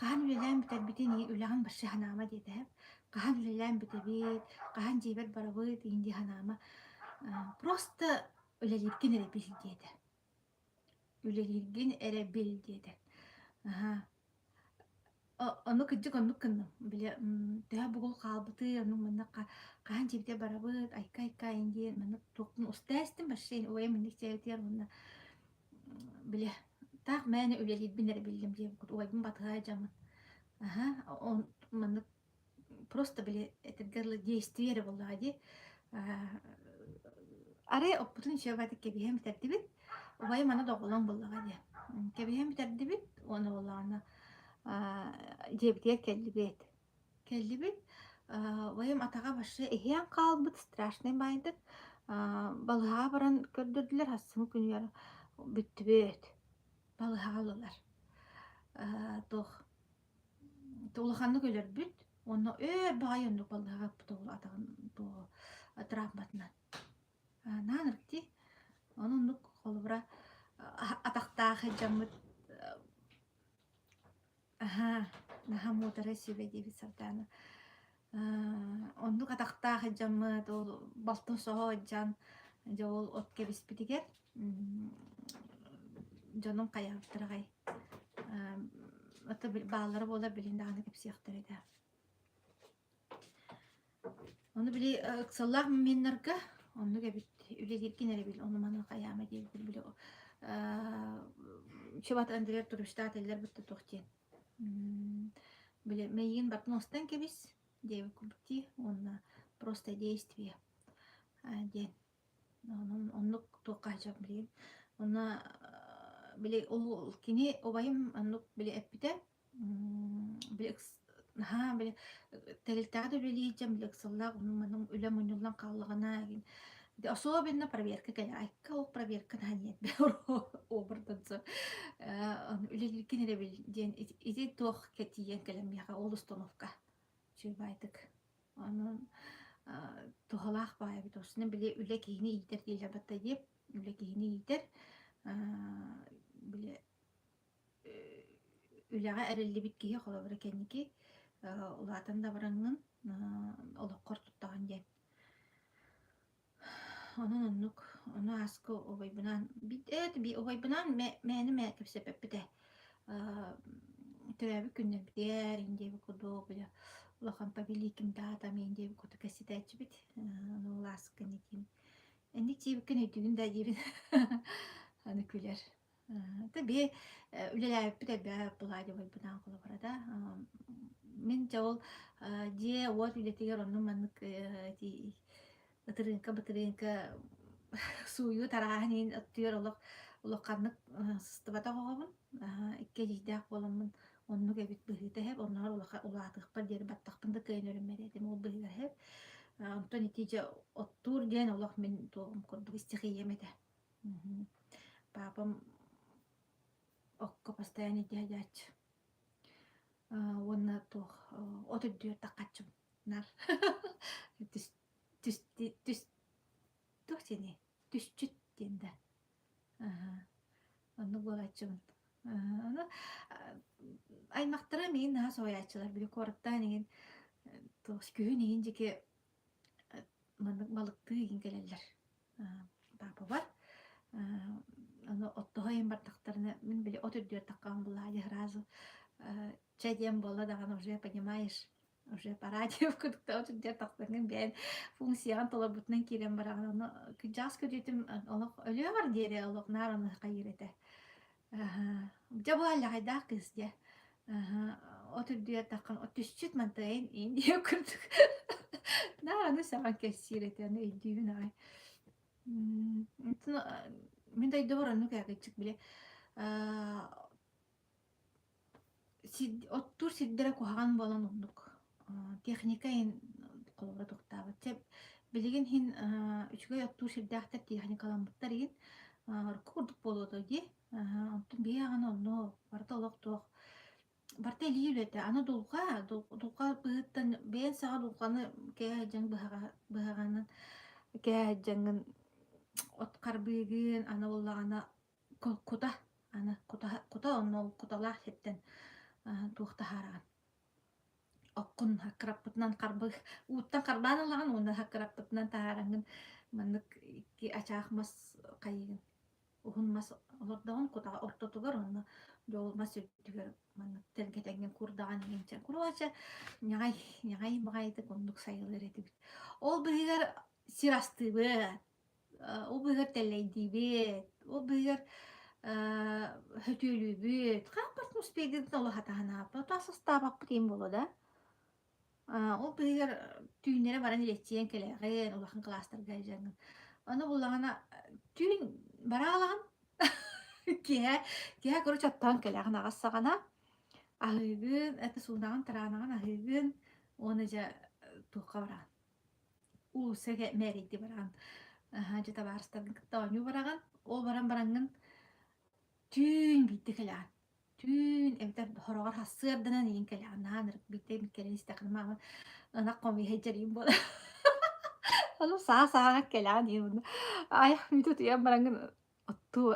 Хаһан үлэлээн бүтэрбитин үлэҕин барса санаама диэтэ. Хаһан үлэлээн бүтэбит, хаһан дьиэбэр барабыт иһин дии санаама. Просто үлэлииргин эрэ бил диэтэ. Үлэлииргин эрэ бил диэтэ. Аһаа. Ону кырдьык оннук гынным. Били төһө бугул хаалбытый, оннук маннык хаһан дьиэбитигэр барабыт, айка-айка диэн маннык туохпун уста эстим вообще убайым инник дьиэбитигэр уонна били таах мээнэ үлэлиирбин эрэ биллим диэбит убайбын батыһа дьаммын. Аһа, он маннык просто били этэргэ дылы действие эрэ буоллаҕа дии. Арай оппутун үчүгэйдик кэбиһэн бүтэрдибит. Убайым аны доҕолоҥ буоллаҕа дии. Кэбиһэн бүтэрдибит уонна буоллаҕына дьиэбитигэр кэллибит. Кэллибит. Убайым атаҕа вообще иһийэн хаалбыт страшный баайдык. Балыһаҕа баран көрдөрдүлэр, сарсыҥҥы күнүгэр бүттүбүт. Балыһаҕа ыллылар. Туох улаханнык өлөрбүт уонна өөр баҕайы оннук балыыһаҕа ыппыт ол атаҕын туоҕу травматынан. Наан ырык дии. Ону оннук холобура атахтаах дьаммыт аһаа наһаа муодарай сүбэ диэбит Сардаана. Оннук атахтаах дьаммыт ол балтын соһо дьан дьэ ол от кэбиспитигэр дьонум хайаабыттар аҕай бааллара буолар билин даҕаны кэпсиэхтэрэ этэ. Ону били ыксаллаах моментарга оннук эбит үлэлииргин эрэ бил ону маны хайаама диэбит били чубат Андрей Артуровичтаах этэллэр бытта туох диэн били мэйиин бартын устан кэбис диэбит курдук дии уонна просто действие диэн Онон оннук туохха сылдьар билигин. Уонна били ол кини убайым оннук били эппитэ били наһаа били тэрилтэҕэ да үлэлии сылдьан били ыксаллаах онон үлэ мунньуллан хааллаҕына особенно проверка кэлэр айка ол проверка наһаа ньиэрбэ обордонсо үлэлииргин эрэ бил диэн ити туох тиийэн кэлэн миэхэ ол установка үчүгэй Онон туһалаах баҕайы эбит. Осунан били үлэ киһини иитэр дииллэр батта дии. Үлэ киһини иитэр. Били үлэҕэ эриллибит киһи холобура кэнники улаатан да бараҥҥын олоххор туттаҕын диэн. Онон оннук, ону ааска убайбынаан эт убайбынаан мээнэ мэ кэпсэппэппит ээ. Төрөөбүт күннэрбитигэр иҥин диэбит курдук били улахан по великим датам иҥин диэбит курдук кэпсэтээччибит. Ону ол ааска инникин инник диэбиккин өйдүүгүн да диибин аны күлэр. Ата бии үлэлээбиппит элбэх былаадьа убайбынаан холобура да. Мин дьэ ол дьиэ-уот үлэтигэр оннук маннык ити ытырыыҥка-бытырыыҥка сууйуу тарааһын иһин өттүгэр олох улаханнык сыстыбатах оҕобун. Икки эдьиийдээх буоламмын оннук эбит быһыыта иһэп, оннооҕор улахан улаатыахпар диэри баттахпын да кыайан өрүммэт этим ол быһыыга иһэп. Онтон ити дьэ оттуур диэн олох мин туоҕум курдук стихиям этэ. Папам окко постоянно дьаадьааччы уонна туох от үрдүгэр таххаччым нар түс түс түс туох диэний түсчүт диэн да оннук буолааччыбын ону аймахтара миигин наһаа соһуйааччылар били куораттаан иҥин туох күһүн иҥин дьики маннык балыктыы иҥин кэлэллэр паапабар ону оттоһо иһин бардахтарына мин били от үрдүгэр таххаҕын буллаҕа сразу чэ диэн буолла даҕаны уже понимаешь уже пора диэбит курдук от үрдүгэр тахсаҥҥын бэйэн функцияҕын толорбутунан киирэн бараҕын ону кырдьаҕас көрүүтүм олох өлүөҕэр диэри олох наар ону хайыыр этэ Дьэ бу аллаҕайдаах кыыс дьэ от үрдүгэр таххан от түсчүт мантайын иин диэ курдук наар аны саҕан кэпсиир этэ аны өйдүүбүн аҕай мин дойдубар оннук эҕиччик били Оттуур сирдэрэ куһаҕан буолан оннук техника иһин холобура тохтообот. Чэ, билигин иһин үчүгэй оттуур сирдээхтэр техникаламмыттар иһин урукку курдук буолуо дуо дии. Онтон биһиги аҕаны онно барыта олох туох барыта илии үлэтэ. Аны дулҕа, дулҕа быһыттан бэйэҥ саҕа дулҕаны кэһэ сылдьан быһаҕанан кэһэ сылдьаҥҥын от харбыыгын, аны буоллаҕына Кута, аны кута, кута онно ол куталаах сиртэн туох таһаараҕын оккун хаккыраппытынан харбы ууттан харбаан ылаҕын уонна хаккыраппытынан таһаараҥҥын маннык икки ачаах мас хайыгын уһун мас олордоҕун кутаҕа ортотугар онно Дьэ ол мас үрдүгэр маннык тэлгэтэҥҥин курдаҕан иҥинчэ короче ньаҕай ньаҕай баҕайытык оннук сайылыыр этибит. Ол быыһыгар сир астыыбыт, ол быыһыгар тэллэйдиибит, ол быыһыгар хөтүөлүүбүт. Хааппат успейдыытын олох атаһынааппыт, тас астаабаппыт иһин буолуо да. Ол быыһыгар түүннэри баран илэччийэн кэлэҕин, улахан кылаастарга илдьэҥҥин. Ону буллаҕына түүн бараалаҕын киэһэ киэһэ короче оттоон кэлэҕин аҕас саҕана аһыыгын, это суунаҕын, тараанаҕын аһыыгын уонна дьэ туохха бараҕын уулусса мээрэйдии бараҕын. Аһаа дьэ табаарыстаргын кытта оонньуу бараҕын. Ол баран бараҥҥын түүн биирдэ кэлэҕин. Түүн эбэтэр хороҕор сарсыарданан иин кэлэҕин наһаа ынырык биирдэ эмит кэлэн истэххинэ маама ынах хомуйа сылдьар буолар. Ону саа сааҕа кэлэҕин иин айах мүтү утуйан бараҥҥын оттуу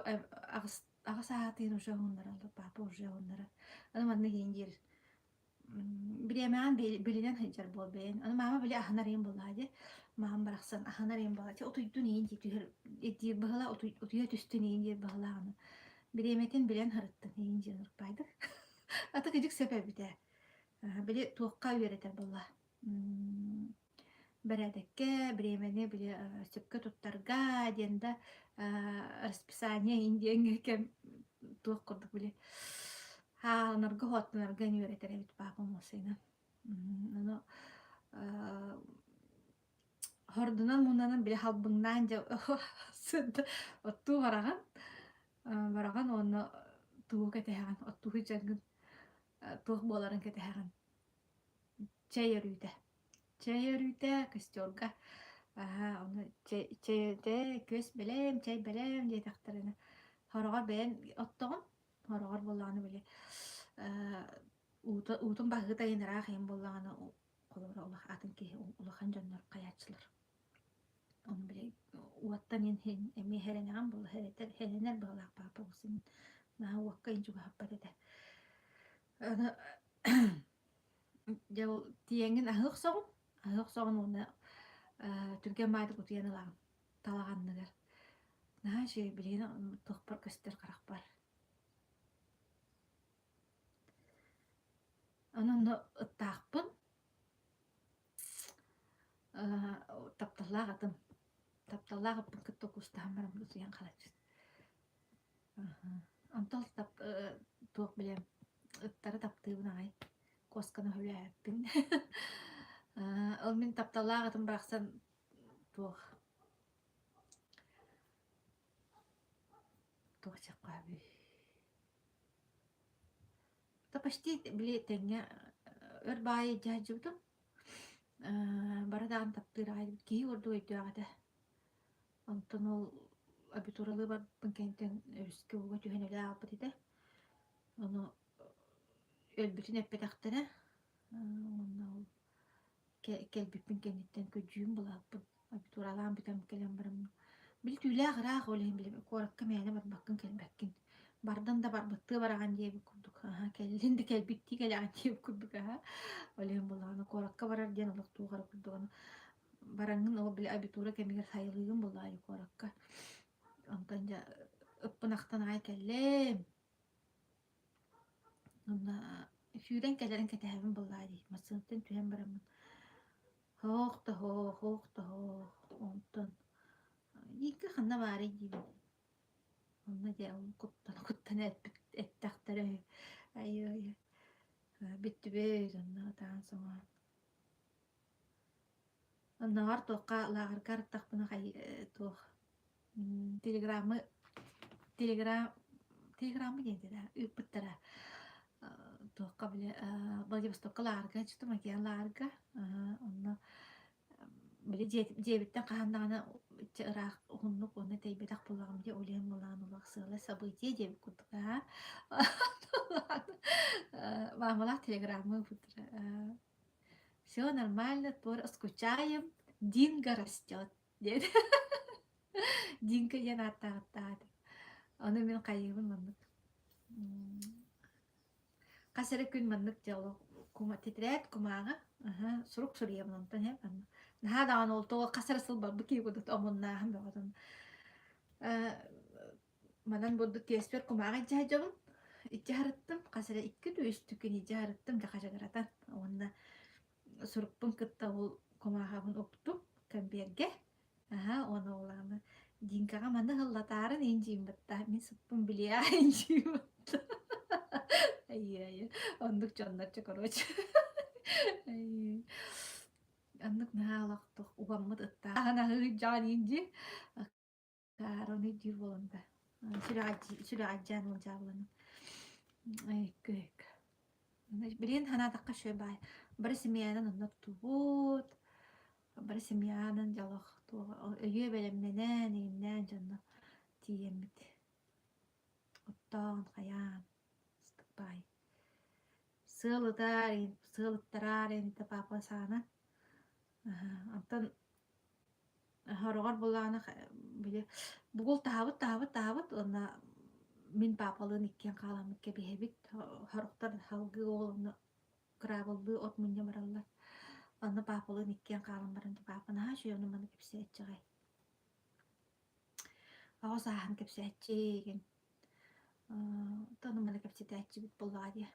аҕыс аҕыс аатыын уже уһуннараллар папа уже уһуннарар. Аны манна иин диир Бириэмэҕин билинэн сылдьар буол бэйэҥ. Аны маама били аһынар иһин буоллаҕа дии. Маам барахсан аһынар иһин буолла. Чэ утуйдун иһин дии түһэр диир быһыылаах утуйа түстүн иһин диир быһыылаах аны. Бириэмэтин билэн сырыттын иһин диэн урукпайдык. Ата кыдьык сөп эбит ээ. Били туохха үөрэтэр буолла? Бэрээдэккэ, бириэмэни били сөпкө туттарга диэн да расписание иһин диэҥҥэ кэм туох курдук били хааланарга хоттунарга үөрэтэр эбит папам уосайынан. Ону хордунан муунанан били халбыҥнаан дьэ оттуу бараҕын бараҕын уонна тугу кэтэһэҕин оттуу сылдьаргын туох буоларын кэтэһэҕин Чэй өрүүтэ. Чэй өрүүтэ костерга аһаа ону чэй чэй күөс бэлэм, чэй бэлэм диэтэхтэринэ хороҕор бэйэҥ оттоҕун, хороҕор буоллаҕына били ээ уута уутун баһыыта иһин ыраах иһин буоллаҕына холобура улахан атын киһи улахан дьоннор хайааччылар. Ону били уоттан иһин эмиэ хэрэнэҕин буолла хэрэтэр хэрэнэр быһыылаах паапа син наһаа уокка иһин чугаһаппат этэ. Аны Дьэ ол тиийэҥҥин аһыы охсоҕун, аһыы охсоҕун уонна ээ түргэн баайдык утуйан ылаҕын талах анныгар. Наһаа үчүгэй билигин туохпар көстөр харахпар. Аны онно ыттаахпын. Э тапталлаах атым. Тапталлаах аппын кытта куустаһан баран утуйан хаалаччы. Онтон тап туох билэм ыттары таптыыбын аҕай куосканы сөбүлээбэппин Ол мин тапталлаах ытым барахсан туох туох диэххэ Да почти били тэҥҥэ өр баайы илдьэ сылдьыбытым. Бары даҕаны таптыыр аҕай киһи курдук өйдөөх этэ. Онтон ол абитуралыы барбыппын кэнниттэн өрүскэ ууга түһэн өлө аалбыт этэ. Ону өлбүтүн эппэтэхтэрэ. Уонна ол кэлбиппин кэнниттэн көдьүүм булааппын. Абитуралаан бүтэн кэлэн бараммын. Били түүлээх ыраах ол иһин били куоракка мээнэ барбаккын кэлбэккин. Бардан да барбыттыы бараҕын диэбит курдук аһа кэллин да кэлбиттии кэлэҕин диэбит курдук аһа. Ол иһин булаҕына куоракка барар диэн олох туох эрэ курдук аны Бараҥҥын ол били абитура кэмигэр сайылыыгын буоллаҕай куоракка. Онтон дьэ ыппын ахтан аҕай кэллим. Онно сүүрэн кэлэрин кэтэһэбин буоллаҕа дии. Массыынаттан түһэн бараммын һоох да һоох, һоох да һоох. Онтон Ника ханна баарый диибин. Онно дьэ ол куттана-куттана эппит эттэхтэрэ үһү. Айыы-айы бүттүбүт онно ытаан соҥоон. Оннооҕор туохха лааҕырга арыттахпына туох телеграммы телеграм телеграммы диэн этэ ыыппыттара туохха били Владивостокка лааҕырга чутум океан лааҕырга онно били дьиэбиттэн хаһан даҕаны иччэ ыраах уһуннук уонна тэйбэтэх буоллаҕым дии ол иһин буоллаҕына улах сыала событие диэбит курдук аа маамалаах телеграммы ыыппыттара Все нормально, туора скучаем, Динго растет диэн. Динго диэн ааттааҕыттаҕа Ону мин хайыыбын маннык хас эрэ күн маннык дьэ олох тетрадь кумааҕы сурук суруйабын онтон иһэ маннык наһаа даҕаны ол тоҕо хас эрэ сыл барбыт киһи курдук омуннааһын бөҕөтүн манан бурдук тиэспэр кумааҕы илдьэ сылдьабын. Иччи аһарыттым, хас эрэ икки да үс күн иччи аһарыттым дьэ хачыгыратан уонна сурукпун кытта ол кумааҕыбын уктум кэмбиэргэ. Аһа, уонна улаана Динкаҕа маны ыллатаарын иһин дьииммэтта, мин сыппын билиэ иһин дьииммэтта. Айыы, оннук дьоннор чэ короче. Айыы. Оннук наһаа олохтук убаммыт ыттааһын аһыы дьаан иһин дии. Таараны диир буолан да сүрэҕэлдьээн уолдьаабыланан Айкык. Билигин санаатахха үчүгэй баай. Бары семьянан онно туттубут, бары семьянан дьолох туох өйүө бэлэмнэнэн, иҥнээн дьонно тиийэммит. Оттоон, хайаан, ыстык баай. Сыал ытаар, сыал ыттараар инитэ папа саана. Онтон Сороҕор буоллаҕына били бугул таһабыт таһабыт таһабыт уонна мин паапалыын иккиэн хааламмыт кэбиһэбит. Сорохтор салгыы ол онно кыраабыллыы от мунньа бараллар. Онно паапалыын иккиэн хаалан баран паапа наһаа үчүгэй ону маны кэпсээччиҕэй. Оҕо сааһын кэпсээччи ону маны кэпсэтээччибит буоллаҕа дии.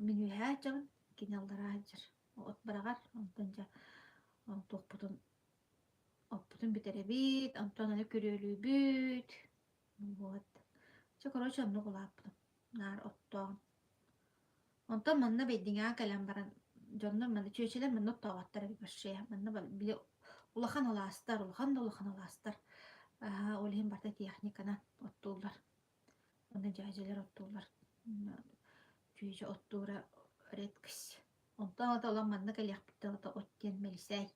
Мин үөһээ сылдьабын, кини аллараа сылдьар. От быраҕар, онтон дьэ туохпутун оппутун бүтэрэбит, онтон аны күрүөлүүбүт. Вот. Чэ, короче, оннук улааппытым. Наар оттоон. Онтон манна Бэйдиҥэҕэ кэлэн баран, дьоннор манна чүөчэлэр манна оттооботтор эбит вообще. Манна били улахан алаастар, улахан да улахан алаастар. Ол иһин барыта техниканан оттууллар. Уонна дьээдьэлэр оттууллар. Чүөчэ оттуура редкость. Онтон ото олох манна кэлиэхпит ото от диэн мэлисээй.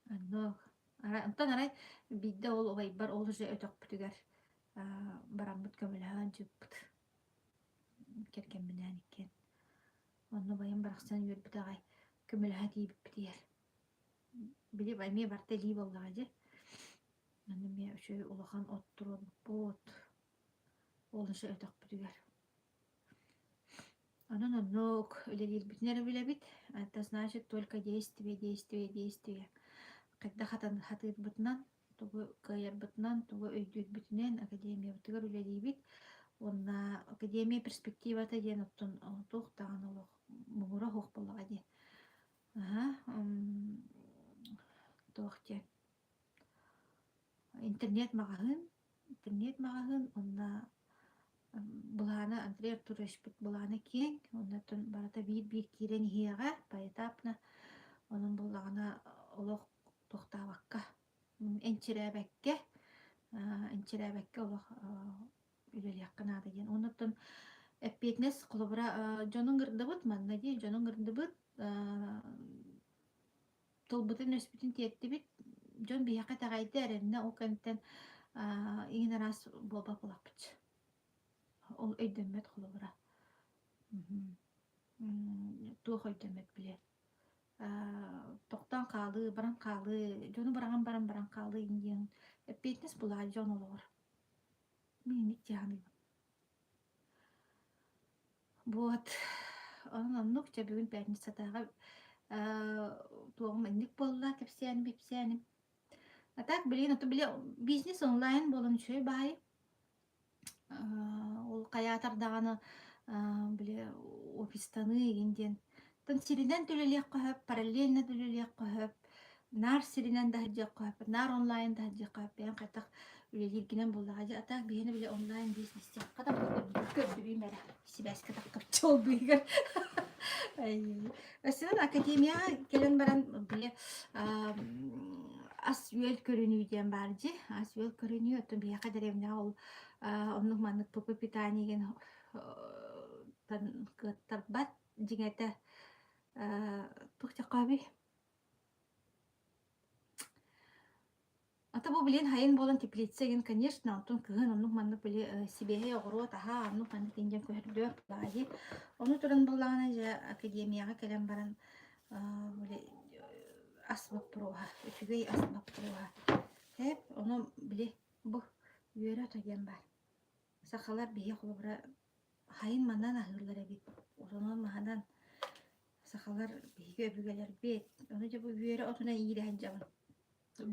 Оннук. Арай онтон арай биирдэ ол убайбар ол уже өтөхпүтүгэр бараммыт көмөлөһөн дьыппыт. Кэргэмминээн иккиэн. Онно убайым барахсан үөрбүт аҕай көмөлөһө тиийбиппитигэр. Били эмиэ барыта илии буоллаҕа дии. Аны эмиэ үчүгэй улахан от туруорбуппут. Ол иһин өтөхпүтүгэр. Онон оннук үлэлиирбитин эрэ билэбит. Это значит только действие, действие, действие. Хайдах хатыырбытынан, тугу кыайарбытынан, тугу өйдүүрбүтүнэн академиябытыгар үлэлиибит. Уонна академия перспективата диэн оттон туох даҕаны олох муҥура суох буоллаҕа дии. Аһа, туох диэн Интернет-маҕаһыын, интернет-маҕаһыын уонна былаана Андрей Артуровичпыт былаана киэҥ, оннуттан барыта биир-биир киирэн иһиэҕэ поэтапно. Онон буоллаҕына олох тохтообокко, энчирээбэккэ, энчирээбэккэ олох үлэлиэххэ наада диэн. Оннуттан эппиэтинэс холобура дьону ыҥырдыбыт манна дии, дьону ыҥырдыбыт тылбытын-өспүтүн тиэртибит, дьон биһиэхэ итэҕэйдэ, эрэннэ, ол кэнниттэн иҥин араас буолбат буолахпыт. Ол өйдөммөт холобура. Туох өйдөммөт били тохтоон хаалыы, баран хаалыы, дьону быраҕан баран баран хаалыы диэн эппиэтинэс булаа дьон олоҕор. Мин инник дии саныыбын. Вот, онон оннук дьэ бүгүн пятницатааҕы э, туоҕум инник буолла кэпсээним-ипсээним. А так билигин ото били бизнес онлайн буолан үчүгэй баҕайы. Ол хайаатар даҕаны били офистаныы игин диэн. Оттон сиринэн төлөлүөххэ сөп, параллельно төлөлүөххэ сөп. Наар сиринэн да сылдьыахха сөп, наар онлайн да сылдьыахха сөп. Бэйэҥ хайдах үлэлииргинэн буоллаҕа дии. А так биһиэнэ били онлайн бизнес диэххэ да көрдөрүүм эрэ. Сибээскэ таххапчы ол быыһыгар. Өссө академияҕа кэлэн баран били ас-үөл көрүнүү диэн баар дии. Ас-үөл көрүнүү оттон биһиэхэ дэриэбинэҕэ ол оннук маннык ПП питание диэн кыаттарбат дьиҥэтэ туох диэххэ Ата бу билин хайын буолан теплица игин конечно онтон кыһын оннук маннык били сибиэһэй оҕуруот аһа оннук маннык диэн көһөрдүөх баайы ону туран буоллаҕына дьэ академияҕа кэлэн баран били ас боппуруоһа үчүгэй ас боппуруоһа эп ону били бу үөрэ ото диэн баар сахалар биһи холобура хайын манан аһыыллар эбит отонун маһынан сахалар биһиги өбүгэлэрбит ону дьэ бу үөрэ отунан иирэһэн дьабын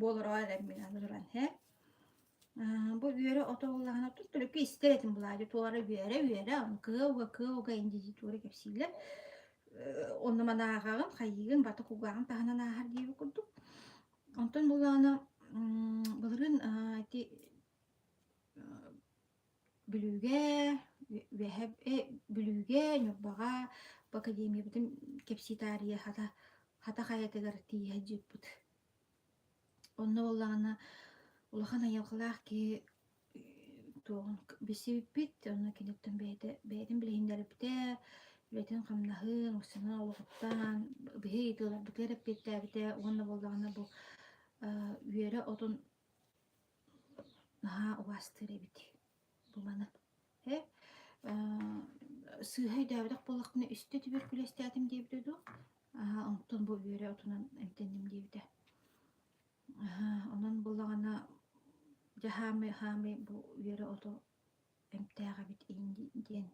буолароо эрэммин аны туран һэ. Бу үөрэ ото буоллаҕына тут-түлүккэ истэр этим былаадьы туора үөрэ-үөрэ, ону кыа-уга кыа-уга индии туора кэпсииллэр. Онно маны ааҕаҕын, хайыыгын, бата кулгааҕын таһынан ааһар диэбит курдук. Онтон буоллаҕына былырыын ити Бүлүүгэ, үөһэ Бүлүүгэ, Ньурбаҕа бу академиябытын кэпсии таарыйа хата хата хайатыгар тиийэ сылдьыбыппыт. Онно буоллаҕына улахан айылҕалаах киһи туоҕун билсибиппит, онно киниттэн бэйэтэ бэйэтин билиһиннэрбитэ, үлэтин-хамнаһын, устунан олоҕуттан биһи ыйытыыларбытыгар эппиэттээбитэ уонна буоллаҕына бу үөрэ отун наһаа убаастыыр эбит бу маны. Э сыыһа өйдөөбөтөх буоллахпына үстэ түбүркүлэстээтим диэбитэ дуу, онтон бу үөрэ отунан эмтэнним диэбитэ. Онон буоллаҕына дьэ хаамый хаамый бу үөрэ ото эмтээх эбит диэн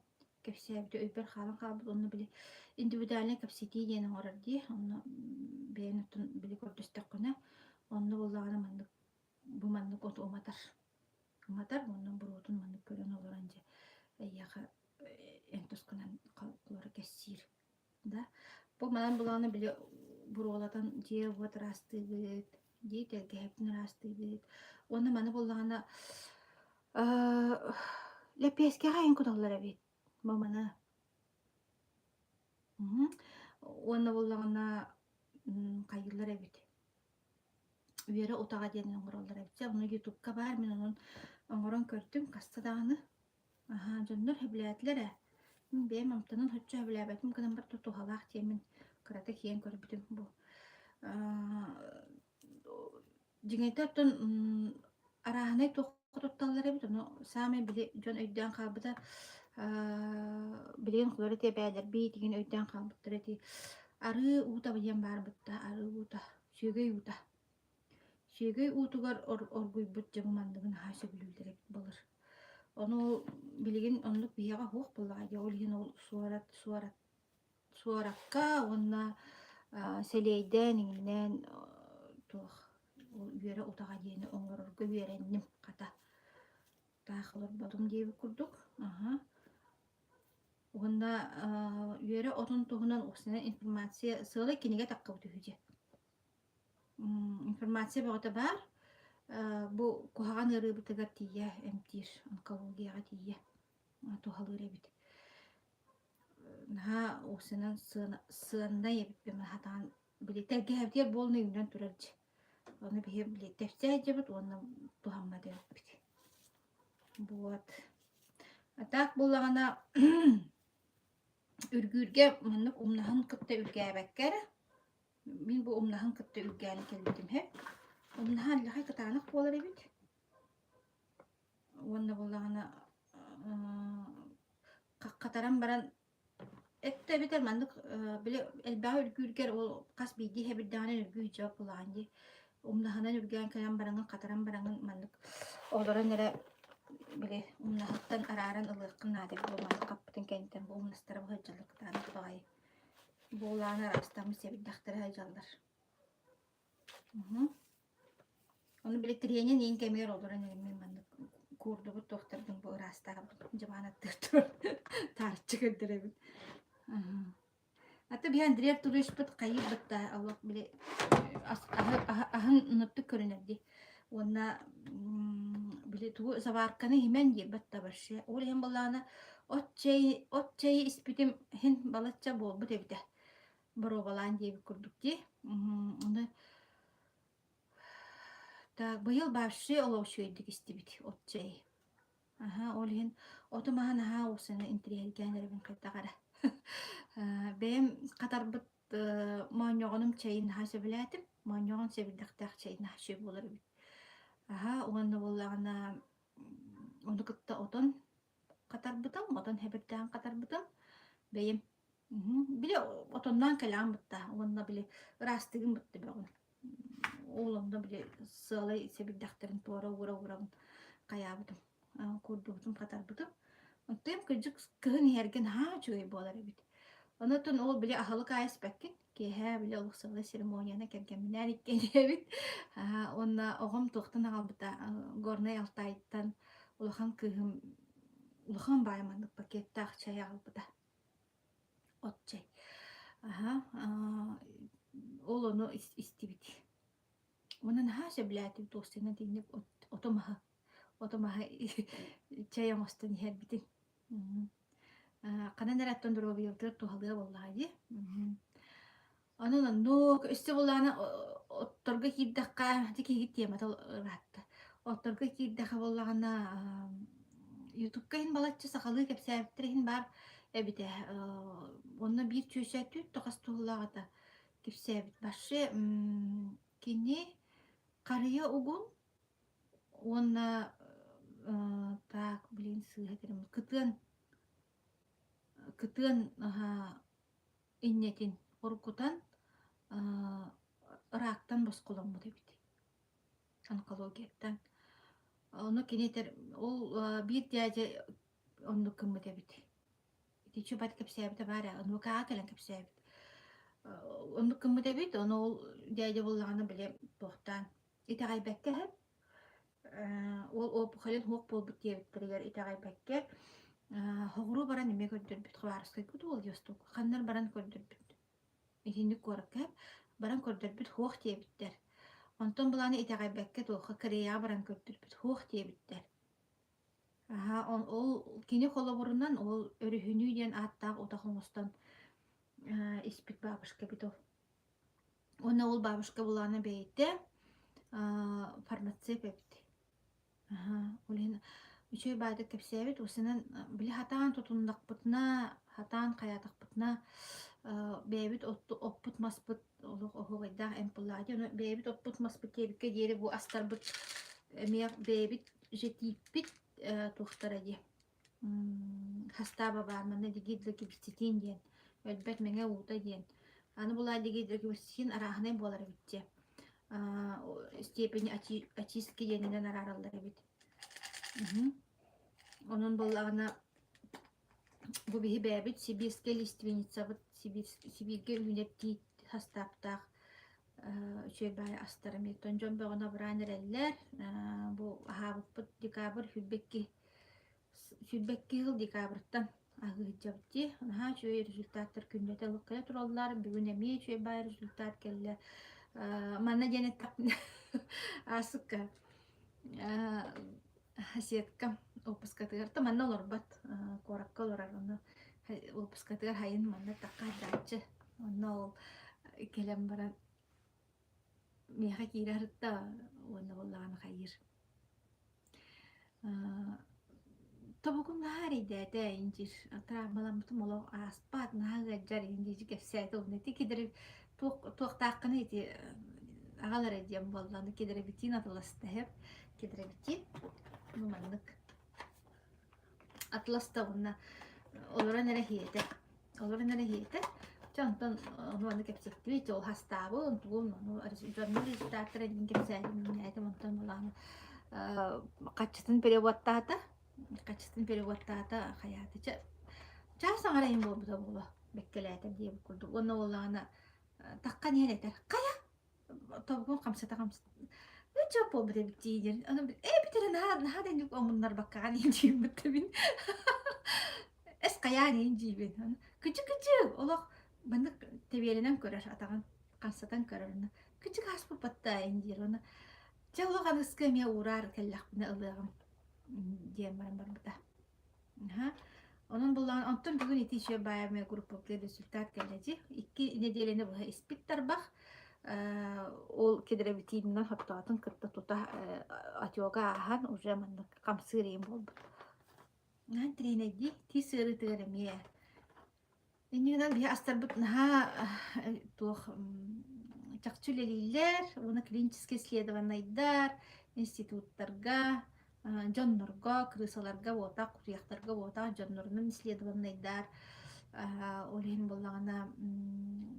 кэпсээбитэ өйбөр хаалан хаалбыт уонна били индивидуальнай кэпсэтии диэн оҥорор дии онно бэйэн оттон били көрдөстөххүнэ онно буоллаҕына маннык бу маннык оту уматар уматар уонна буруотун маннык көрөн олорон дьэ эйиэхэ эн тускунан холоро кэссиир Да. Бу манан булааны били буруолатан дьиэ-уот ыраастыыбыт, дии тэлгэһэбитин ыраастыыбыт. Уонна маны буллаҕына лэппиэскэҕэ иһин куталлар эбит. Бу маны. Уонна буллаҕына хайыыллар эбит. Үөрэ утаҕа диэн оҥороллор эбит. Чэ, ону ютубка баар, мин онон оҥорон көрдүм хаста даҕаны. Аһаа, дьоннор сөбүлээтилэр ээ. Мин бэйэм амтанын соччо сөбүлээбэтим гынан баран туһалаах диэммин кыратык иһэн көрбүтүм бу. Дьиҥэтэ оттон арааһынай туохха тутталлар эбит, ону саамай били дьон өйдөөн хаалбыта билигин холор ити эбээлэрбит игин өйдөөн хаалбыттара ити арыы уута диэн баар бытта, арыы уута, сүөгэй уута. Сүөгэй уутугар оргуйбут дьэ бу манныгы наһаа сөбүлүүллэр эбит былыр. Ону билигин оннук биһиэхэ суох буоллаҕа дии, ол иһин ол суорат суорат суоракка уонна сэлиэйдээн иҥиннээн туох ол үөрэ утаҕа диэни оҥорорго үөрэнним хата. Таах олорботум диэбит курдук. Аһа. Уонна үөрэ отун туһунан уопсайынан информация сыалай кинигэ таххыбыт үһү дьэ. Информация бөҕөтө баар. Бу куһаҕан ыарыыбытыгар тиийэ эмтиир, онкологияҕа тиийэ туһалыыр эбит. Наһаа уопсайынан сыаннай эбиппин сатаан били тэлгэһэбитигэр буолан үүнэн турар дьэ. Ону биһи били тэпсэ сылдьабыт уонна туһаммат эбиппит. Вот. А так буоллаҕына үргүүргэ маннык умнаһын кытта үргээбэккэ эрэ Мин бу умнаһын кытта үргээн кэлбитим һэ. Умнаһа аллахай кытаанах буолар эбит. Уонна буоллаҕына хатаран баран эттэ эбэтэр маннык били элбэҕи үргүүргэр ол хас биирдии хэбирдэҕинэн үргүү дьоп булаҕын дии. Умнаһынан үргээн кэлэн бараҥын хатаран бараҥын маннык олорон эрэ били умнаһыттан арааран ылыаххын наада эбит бу маннык хаппытын кэнниттэн бу умнастара быһыдьаллар кытаанах баҕайы. Буолаан араастаммыт сэбирдэхтэрэ сылдьаллар. Ону били тириэньэн иин кэмигэр олорон эриммин маннык куурдубут туохтарбын бу ыраастаабыт дьыбаан аттыгар турар таарыччы көрдөрөбүн. Аты биһи Андрей Артуровичпыт хайыырбыт да олох били аһын нуттук көрүнэр дии. Уонна били тугу заварканы иһимэн диирбэт да вообще. Ол иһин буоллаҕына от чэйи от чэйи испитим иһин балачча буолбут эбитэ. Боруобалаан диэбит курдук дии. Ону так быйыл вообще олох үчүгэйдик истибит от чэйи. Аһа, ол иһин оту маһы наһаа уусаны интириэһиргээн эрэбин хайдах эрэ. Бэйэм хатарбыт моонньоҕонум чэйин наһаа сөбүлээтим. Моонньоҕон сэбирдэхтээх чэй наһаа үчүгэй буолар эбит. Аһа, уонна буоллаҕына ону кытта отон хатарбытым, отон хэбирдээн хатарбытым. Бэйэм били отонноон кэлэҕин бытта уонна били ыраастыгын бытта бөҕүн. Ол онно били сыалай сэбирдэхтэрин туора уура-уурабын хайаабытым, куурдубутум, хатарбытым. Оттон кырдьык кыһын иһэргэ наһаа үчүгэй буолар эбит. Онон ол били аһылык аайы испэккин. Киэһэ били олох сылы церемонияны кэргэмминээн иккиэбит. Уонна оҕом туохтан аҕалбыта Горнай Алтайтан улахан кыыһым улахан баай маннык пакеттаах чай аҕалбыта. От чай. Аһа, ол ону истибит. Уонна наһаа сөбүлээтим туохсуйан итинник оту-маһы оту-маһы чэй оҥостон иһэрбитин. Ханан эрэ оттон доруобуйабытыгар туһалыа буоллаҕа дии. Онон оннук өссө буоллаҕына отторго киирдэххэ ити киһи темата ыраатта. Отторго киирдэххэ буоллаҕына ютубка иһин балачча сахалыы кэпсээбиттэр иһин баар эбитэ. Онно биир чүөчэ түүт тоҕос туһулаах этэ кэпсээбит. Вообще кини харыйа угун уонна так блин сыыһа этэрим кытыан кытыан иннэтин оргутан ыраактан босхоломмут эбит онкологияттан. Ону кини этэр ол биир дядя оннук гыммыт эбит. Ити чубат кэпсээбитэ баар ээ, онуокаҕа кэлэн кэпсээбит. Оннук гыммыт эбит, ону ол дядя буоллаҕына били туохтаан итэҕэйбэккэ иһэн ол опухолин суох буолбут диэбиттэригэр итэҕэйбэккэ соҕуруу баран эмиэ көрдөрбүт Хабаровскайга дуу Владивостокка ханна баран көрдөрбүт итинник куоракка баран көрдөрбүт суох диэбиттэр онтон былааны итэҕэйбэккэ туохха Кореяҕа баран көрдөрбүт суох диэбиттэр аһа ол кини холобурунан ол өрүһүнүү диэн ааттаах утах оҥостон испит бабушка эбит ол Уонна ол бабушка булаана бэйэтэ фармацевт эбит. Аһа, ол иһин үчүгэй баайдык кэпсээбит. Усунан били хатаан тутуннахпытына, хатаан хайаатахпытына бэйэбит оппут маспыт олох оһуохайдаах эмп буоллаҕа дии. Ону бэйэбит оппут маспыт диэбиккэ диэри бу астарбыт эмиэ бэйэбит жэтииппит туохтара дии Хастааба баар манна дигидрокиберцетин диэн, өлбөт мэҥэ уута диэн. Аны булаа дигидрокиберцетин арааһынай буолар эбит дьэ. Степени очистки диэнинэн араараллар эбит. Онон буоллаҕына бу биһи бэйэбит сибирскэй лиственницабыт Сибииргэ үүнэр тиит хастааптаах үчүгэй баайы астар эмиэ. Дьон бөҕөнү абыраан эрэллэр. Бу аһаабыппыт декабрь 22 22 сыл декабрьтан аһыы сылдьабыт дии. Наһаа үчүгэй результаттар күннэтэ ылыккайа тураллар. Бүгүн эмиэ үчүгэй баай результат кэллэ. Манна диэн эттэхпинэ аасыкка соседка уоппускатыгар да манна олорбот куоракка олорор ону уоппускатыгар хайын манна таккаайдааччы онно ол кэлэн баран миэхэ киирэ сырытта уонна буоллаҕына хайыыр Тобугум наһаа эрэйдээтэ инчир травмаламмытым олох ааспат наһаа ыалдьар иһин диэки кэпсээтэ уонна ити кидери туох туохтааххыный ити аҕал эрэ диэн буолла аны кедровитин атыласта иһэр кедровитин ну маннык атыласта уонна олорон эрэ иһиэтэ Олорон эрэ иһиэтэ. Чэ онтон ону кэпсэттибит, ол хастаабын, тугун, ону дьоннор результаттара диэн кэпсээтим, үүнээтим, онтон былааны хаччытын переводтаата, хаччытын переводтаата, хайаата. Чэ, чаас аҥара иһин буолбута буолуо, бэккэлээтэ диэбит курдук. Уонна буоллаҕына таххан иһэн этэр, хайа тобугун хамсата хамсата ничего буолбут эбит дии диэн ону ээ бүтэрэ наһаа наһаа да инник омуннарбаккаҕа диэн дьиибиттибин эс хайаан иин дьиибин кыдьык кыдьык олох маннык тэбиэлэнэн көрөр атаҕын хамсатан көрөр кыдьык ааспыппатта ин диир уонна чэ олох аныска эмиэ уураар кэллэхпинэ ылыаҕым диэн баран барбыта Аһа. Онон буллаҕына, онтон бүгүн ити еще баайамай группабытыгар результат кэллэ дии. Икки нэдиэлэни быһа испит тарбах. Ол кедровитинынан хоттоотун кытта тута отека ааһан уже маннык хамсыыр иһин буолбут. Наһаа интириэһинэйдии. Тиис ыарыытыгар эмиэ Иннинэн биһи астарбыт наһаа туох чахчы үлэлииллэр уонна клиническэй исследованайдар, институттарга, дьоннорго, крысаларга буотах, кутуйахтарга буотах дьоннорунан исследованайдар. Ол иһин буоллаҕына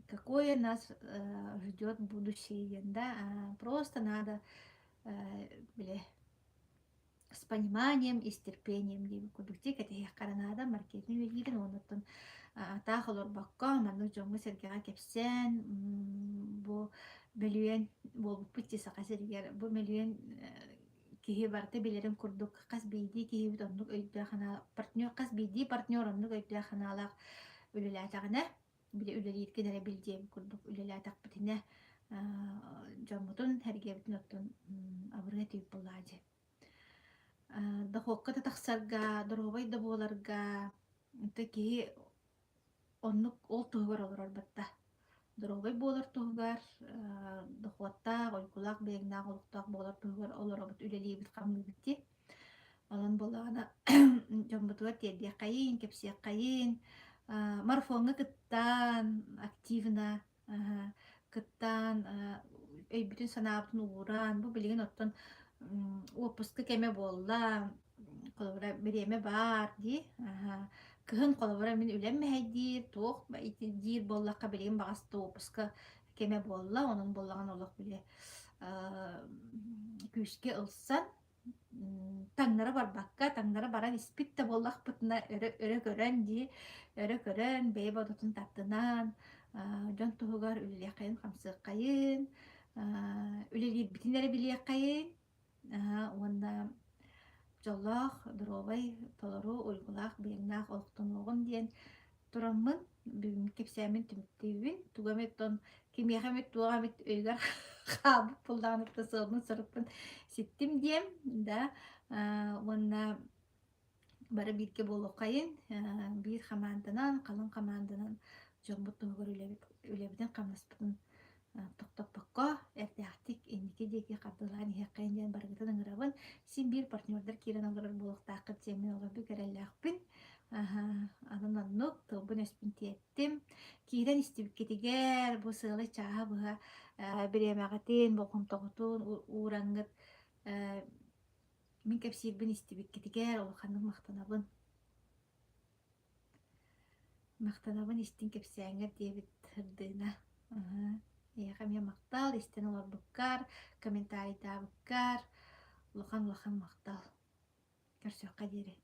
какое нас ждет будущее диэн да просто надо били с пониманием и с терпением диэбит курдук дии кэтэһиэххэ эрэ наада маркетинг үлэлиирин уонна оттон. Таах олорбокко маннык дьоҥҥо-сэргэҕэ кэпсээн, бу мөлүйүөн буолбуппут дии Саха сиригэр. Бу мөлүйүөн киһи барыта билэрин курдук хас биирдии киһибит оннук өйдөөх санаа партнер хас биирдии партнер оннук өйдөөх санаалаах үлэлээтэҕинэ били үлэлииргин эрэ бил диэбит курдук үлэлээтэхпитинэ дьоммутун сэргэбитин оттон абырыа этибит буоллаҕа дии. Дохуокка да тахсарга, доруобай да буоларга это киһи оннук ол туһугар олорор батта. Доруобай буолар туһугар, дохуоттаах, уйгулаах, бэйэҥнээх олохтоох буолар туһугар олоробут, үлэлиибит, хамныыбыт дии. Онон буоллаҕына дьоммутугар тиэрдиэххэйин, кэпсиэххэйин, марафоҥҥа кыттан активно кыттан өйбүтүн-санаабытын ууран, бу билигин оттон уоппуска кэмэ буолла, холобура бириэмэ баар дии. Кыһын холобура мин үлэм мэһэйдиир, туох диир буоллахха билигин баҕас да уоппуска кэмэ буолла, онон буоллаҕына олох били күүскэ ылсан таҥнара барбакка, таҥнара баран испит да буоллахпытына өрө, өрө көрөн дии, өрө көрөн, бэйэ бодотун тардынан, дьон туһугар үлэлиэххэйин-хамсыаххайын, үлэлиирбитин эрэ билиэххэйин уонна дьоллоох, доруобай, толору, уйгулаах, быйаҥнаах олохтонуоҕун диэн тураммын бүгүҥҥү кэпсээммин түмүктүүбүн. Тугу эмит оттон кимиэхэ эмит туох эмит өйүгэр хаалбыт буоллаҕына сыалбын-сорукпун ситтим диэм да уонна бары бииргэ буолуоххайын биир хамаанданан халыҥ хамаанданан дьоммут туһугар үлэбит үлэбитин-хамнаспытын тохтоппокко эрдээхтик инники диэки хардыылаан иһиэххэйин диэн барыгытын ыҥырабын. Син биир партнердар киирэн олорор буолуохтааххыт диэн мин олорбук эрэллээхпин. Анан оннук тылбын-өспүн тиэртим. Киирэн истибиккитигэр бу сыалы чааһа быһа бириэмэҕитин, болҕомтоҕутун уураҥҥыт мин кэпсиирбин истибиккитигэр улаханнык махтанабын. Махтанабын истиҥ кэпсээҥҥэр диэбит Сырдыына. Эйиэхэ эмиэ махтал, истэн олорбуккар, комментарийдаабыккар улахан-улахан махтал. Көрсүөххэ диэри.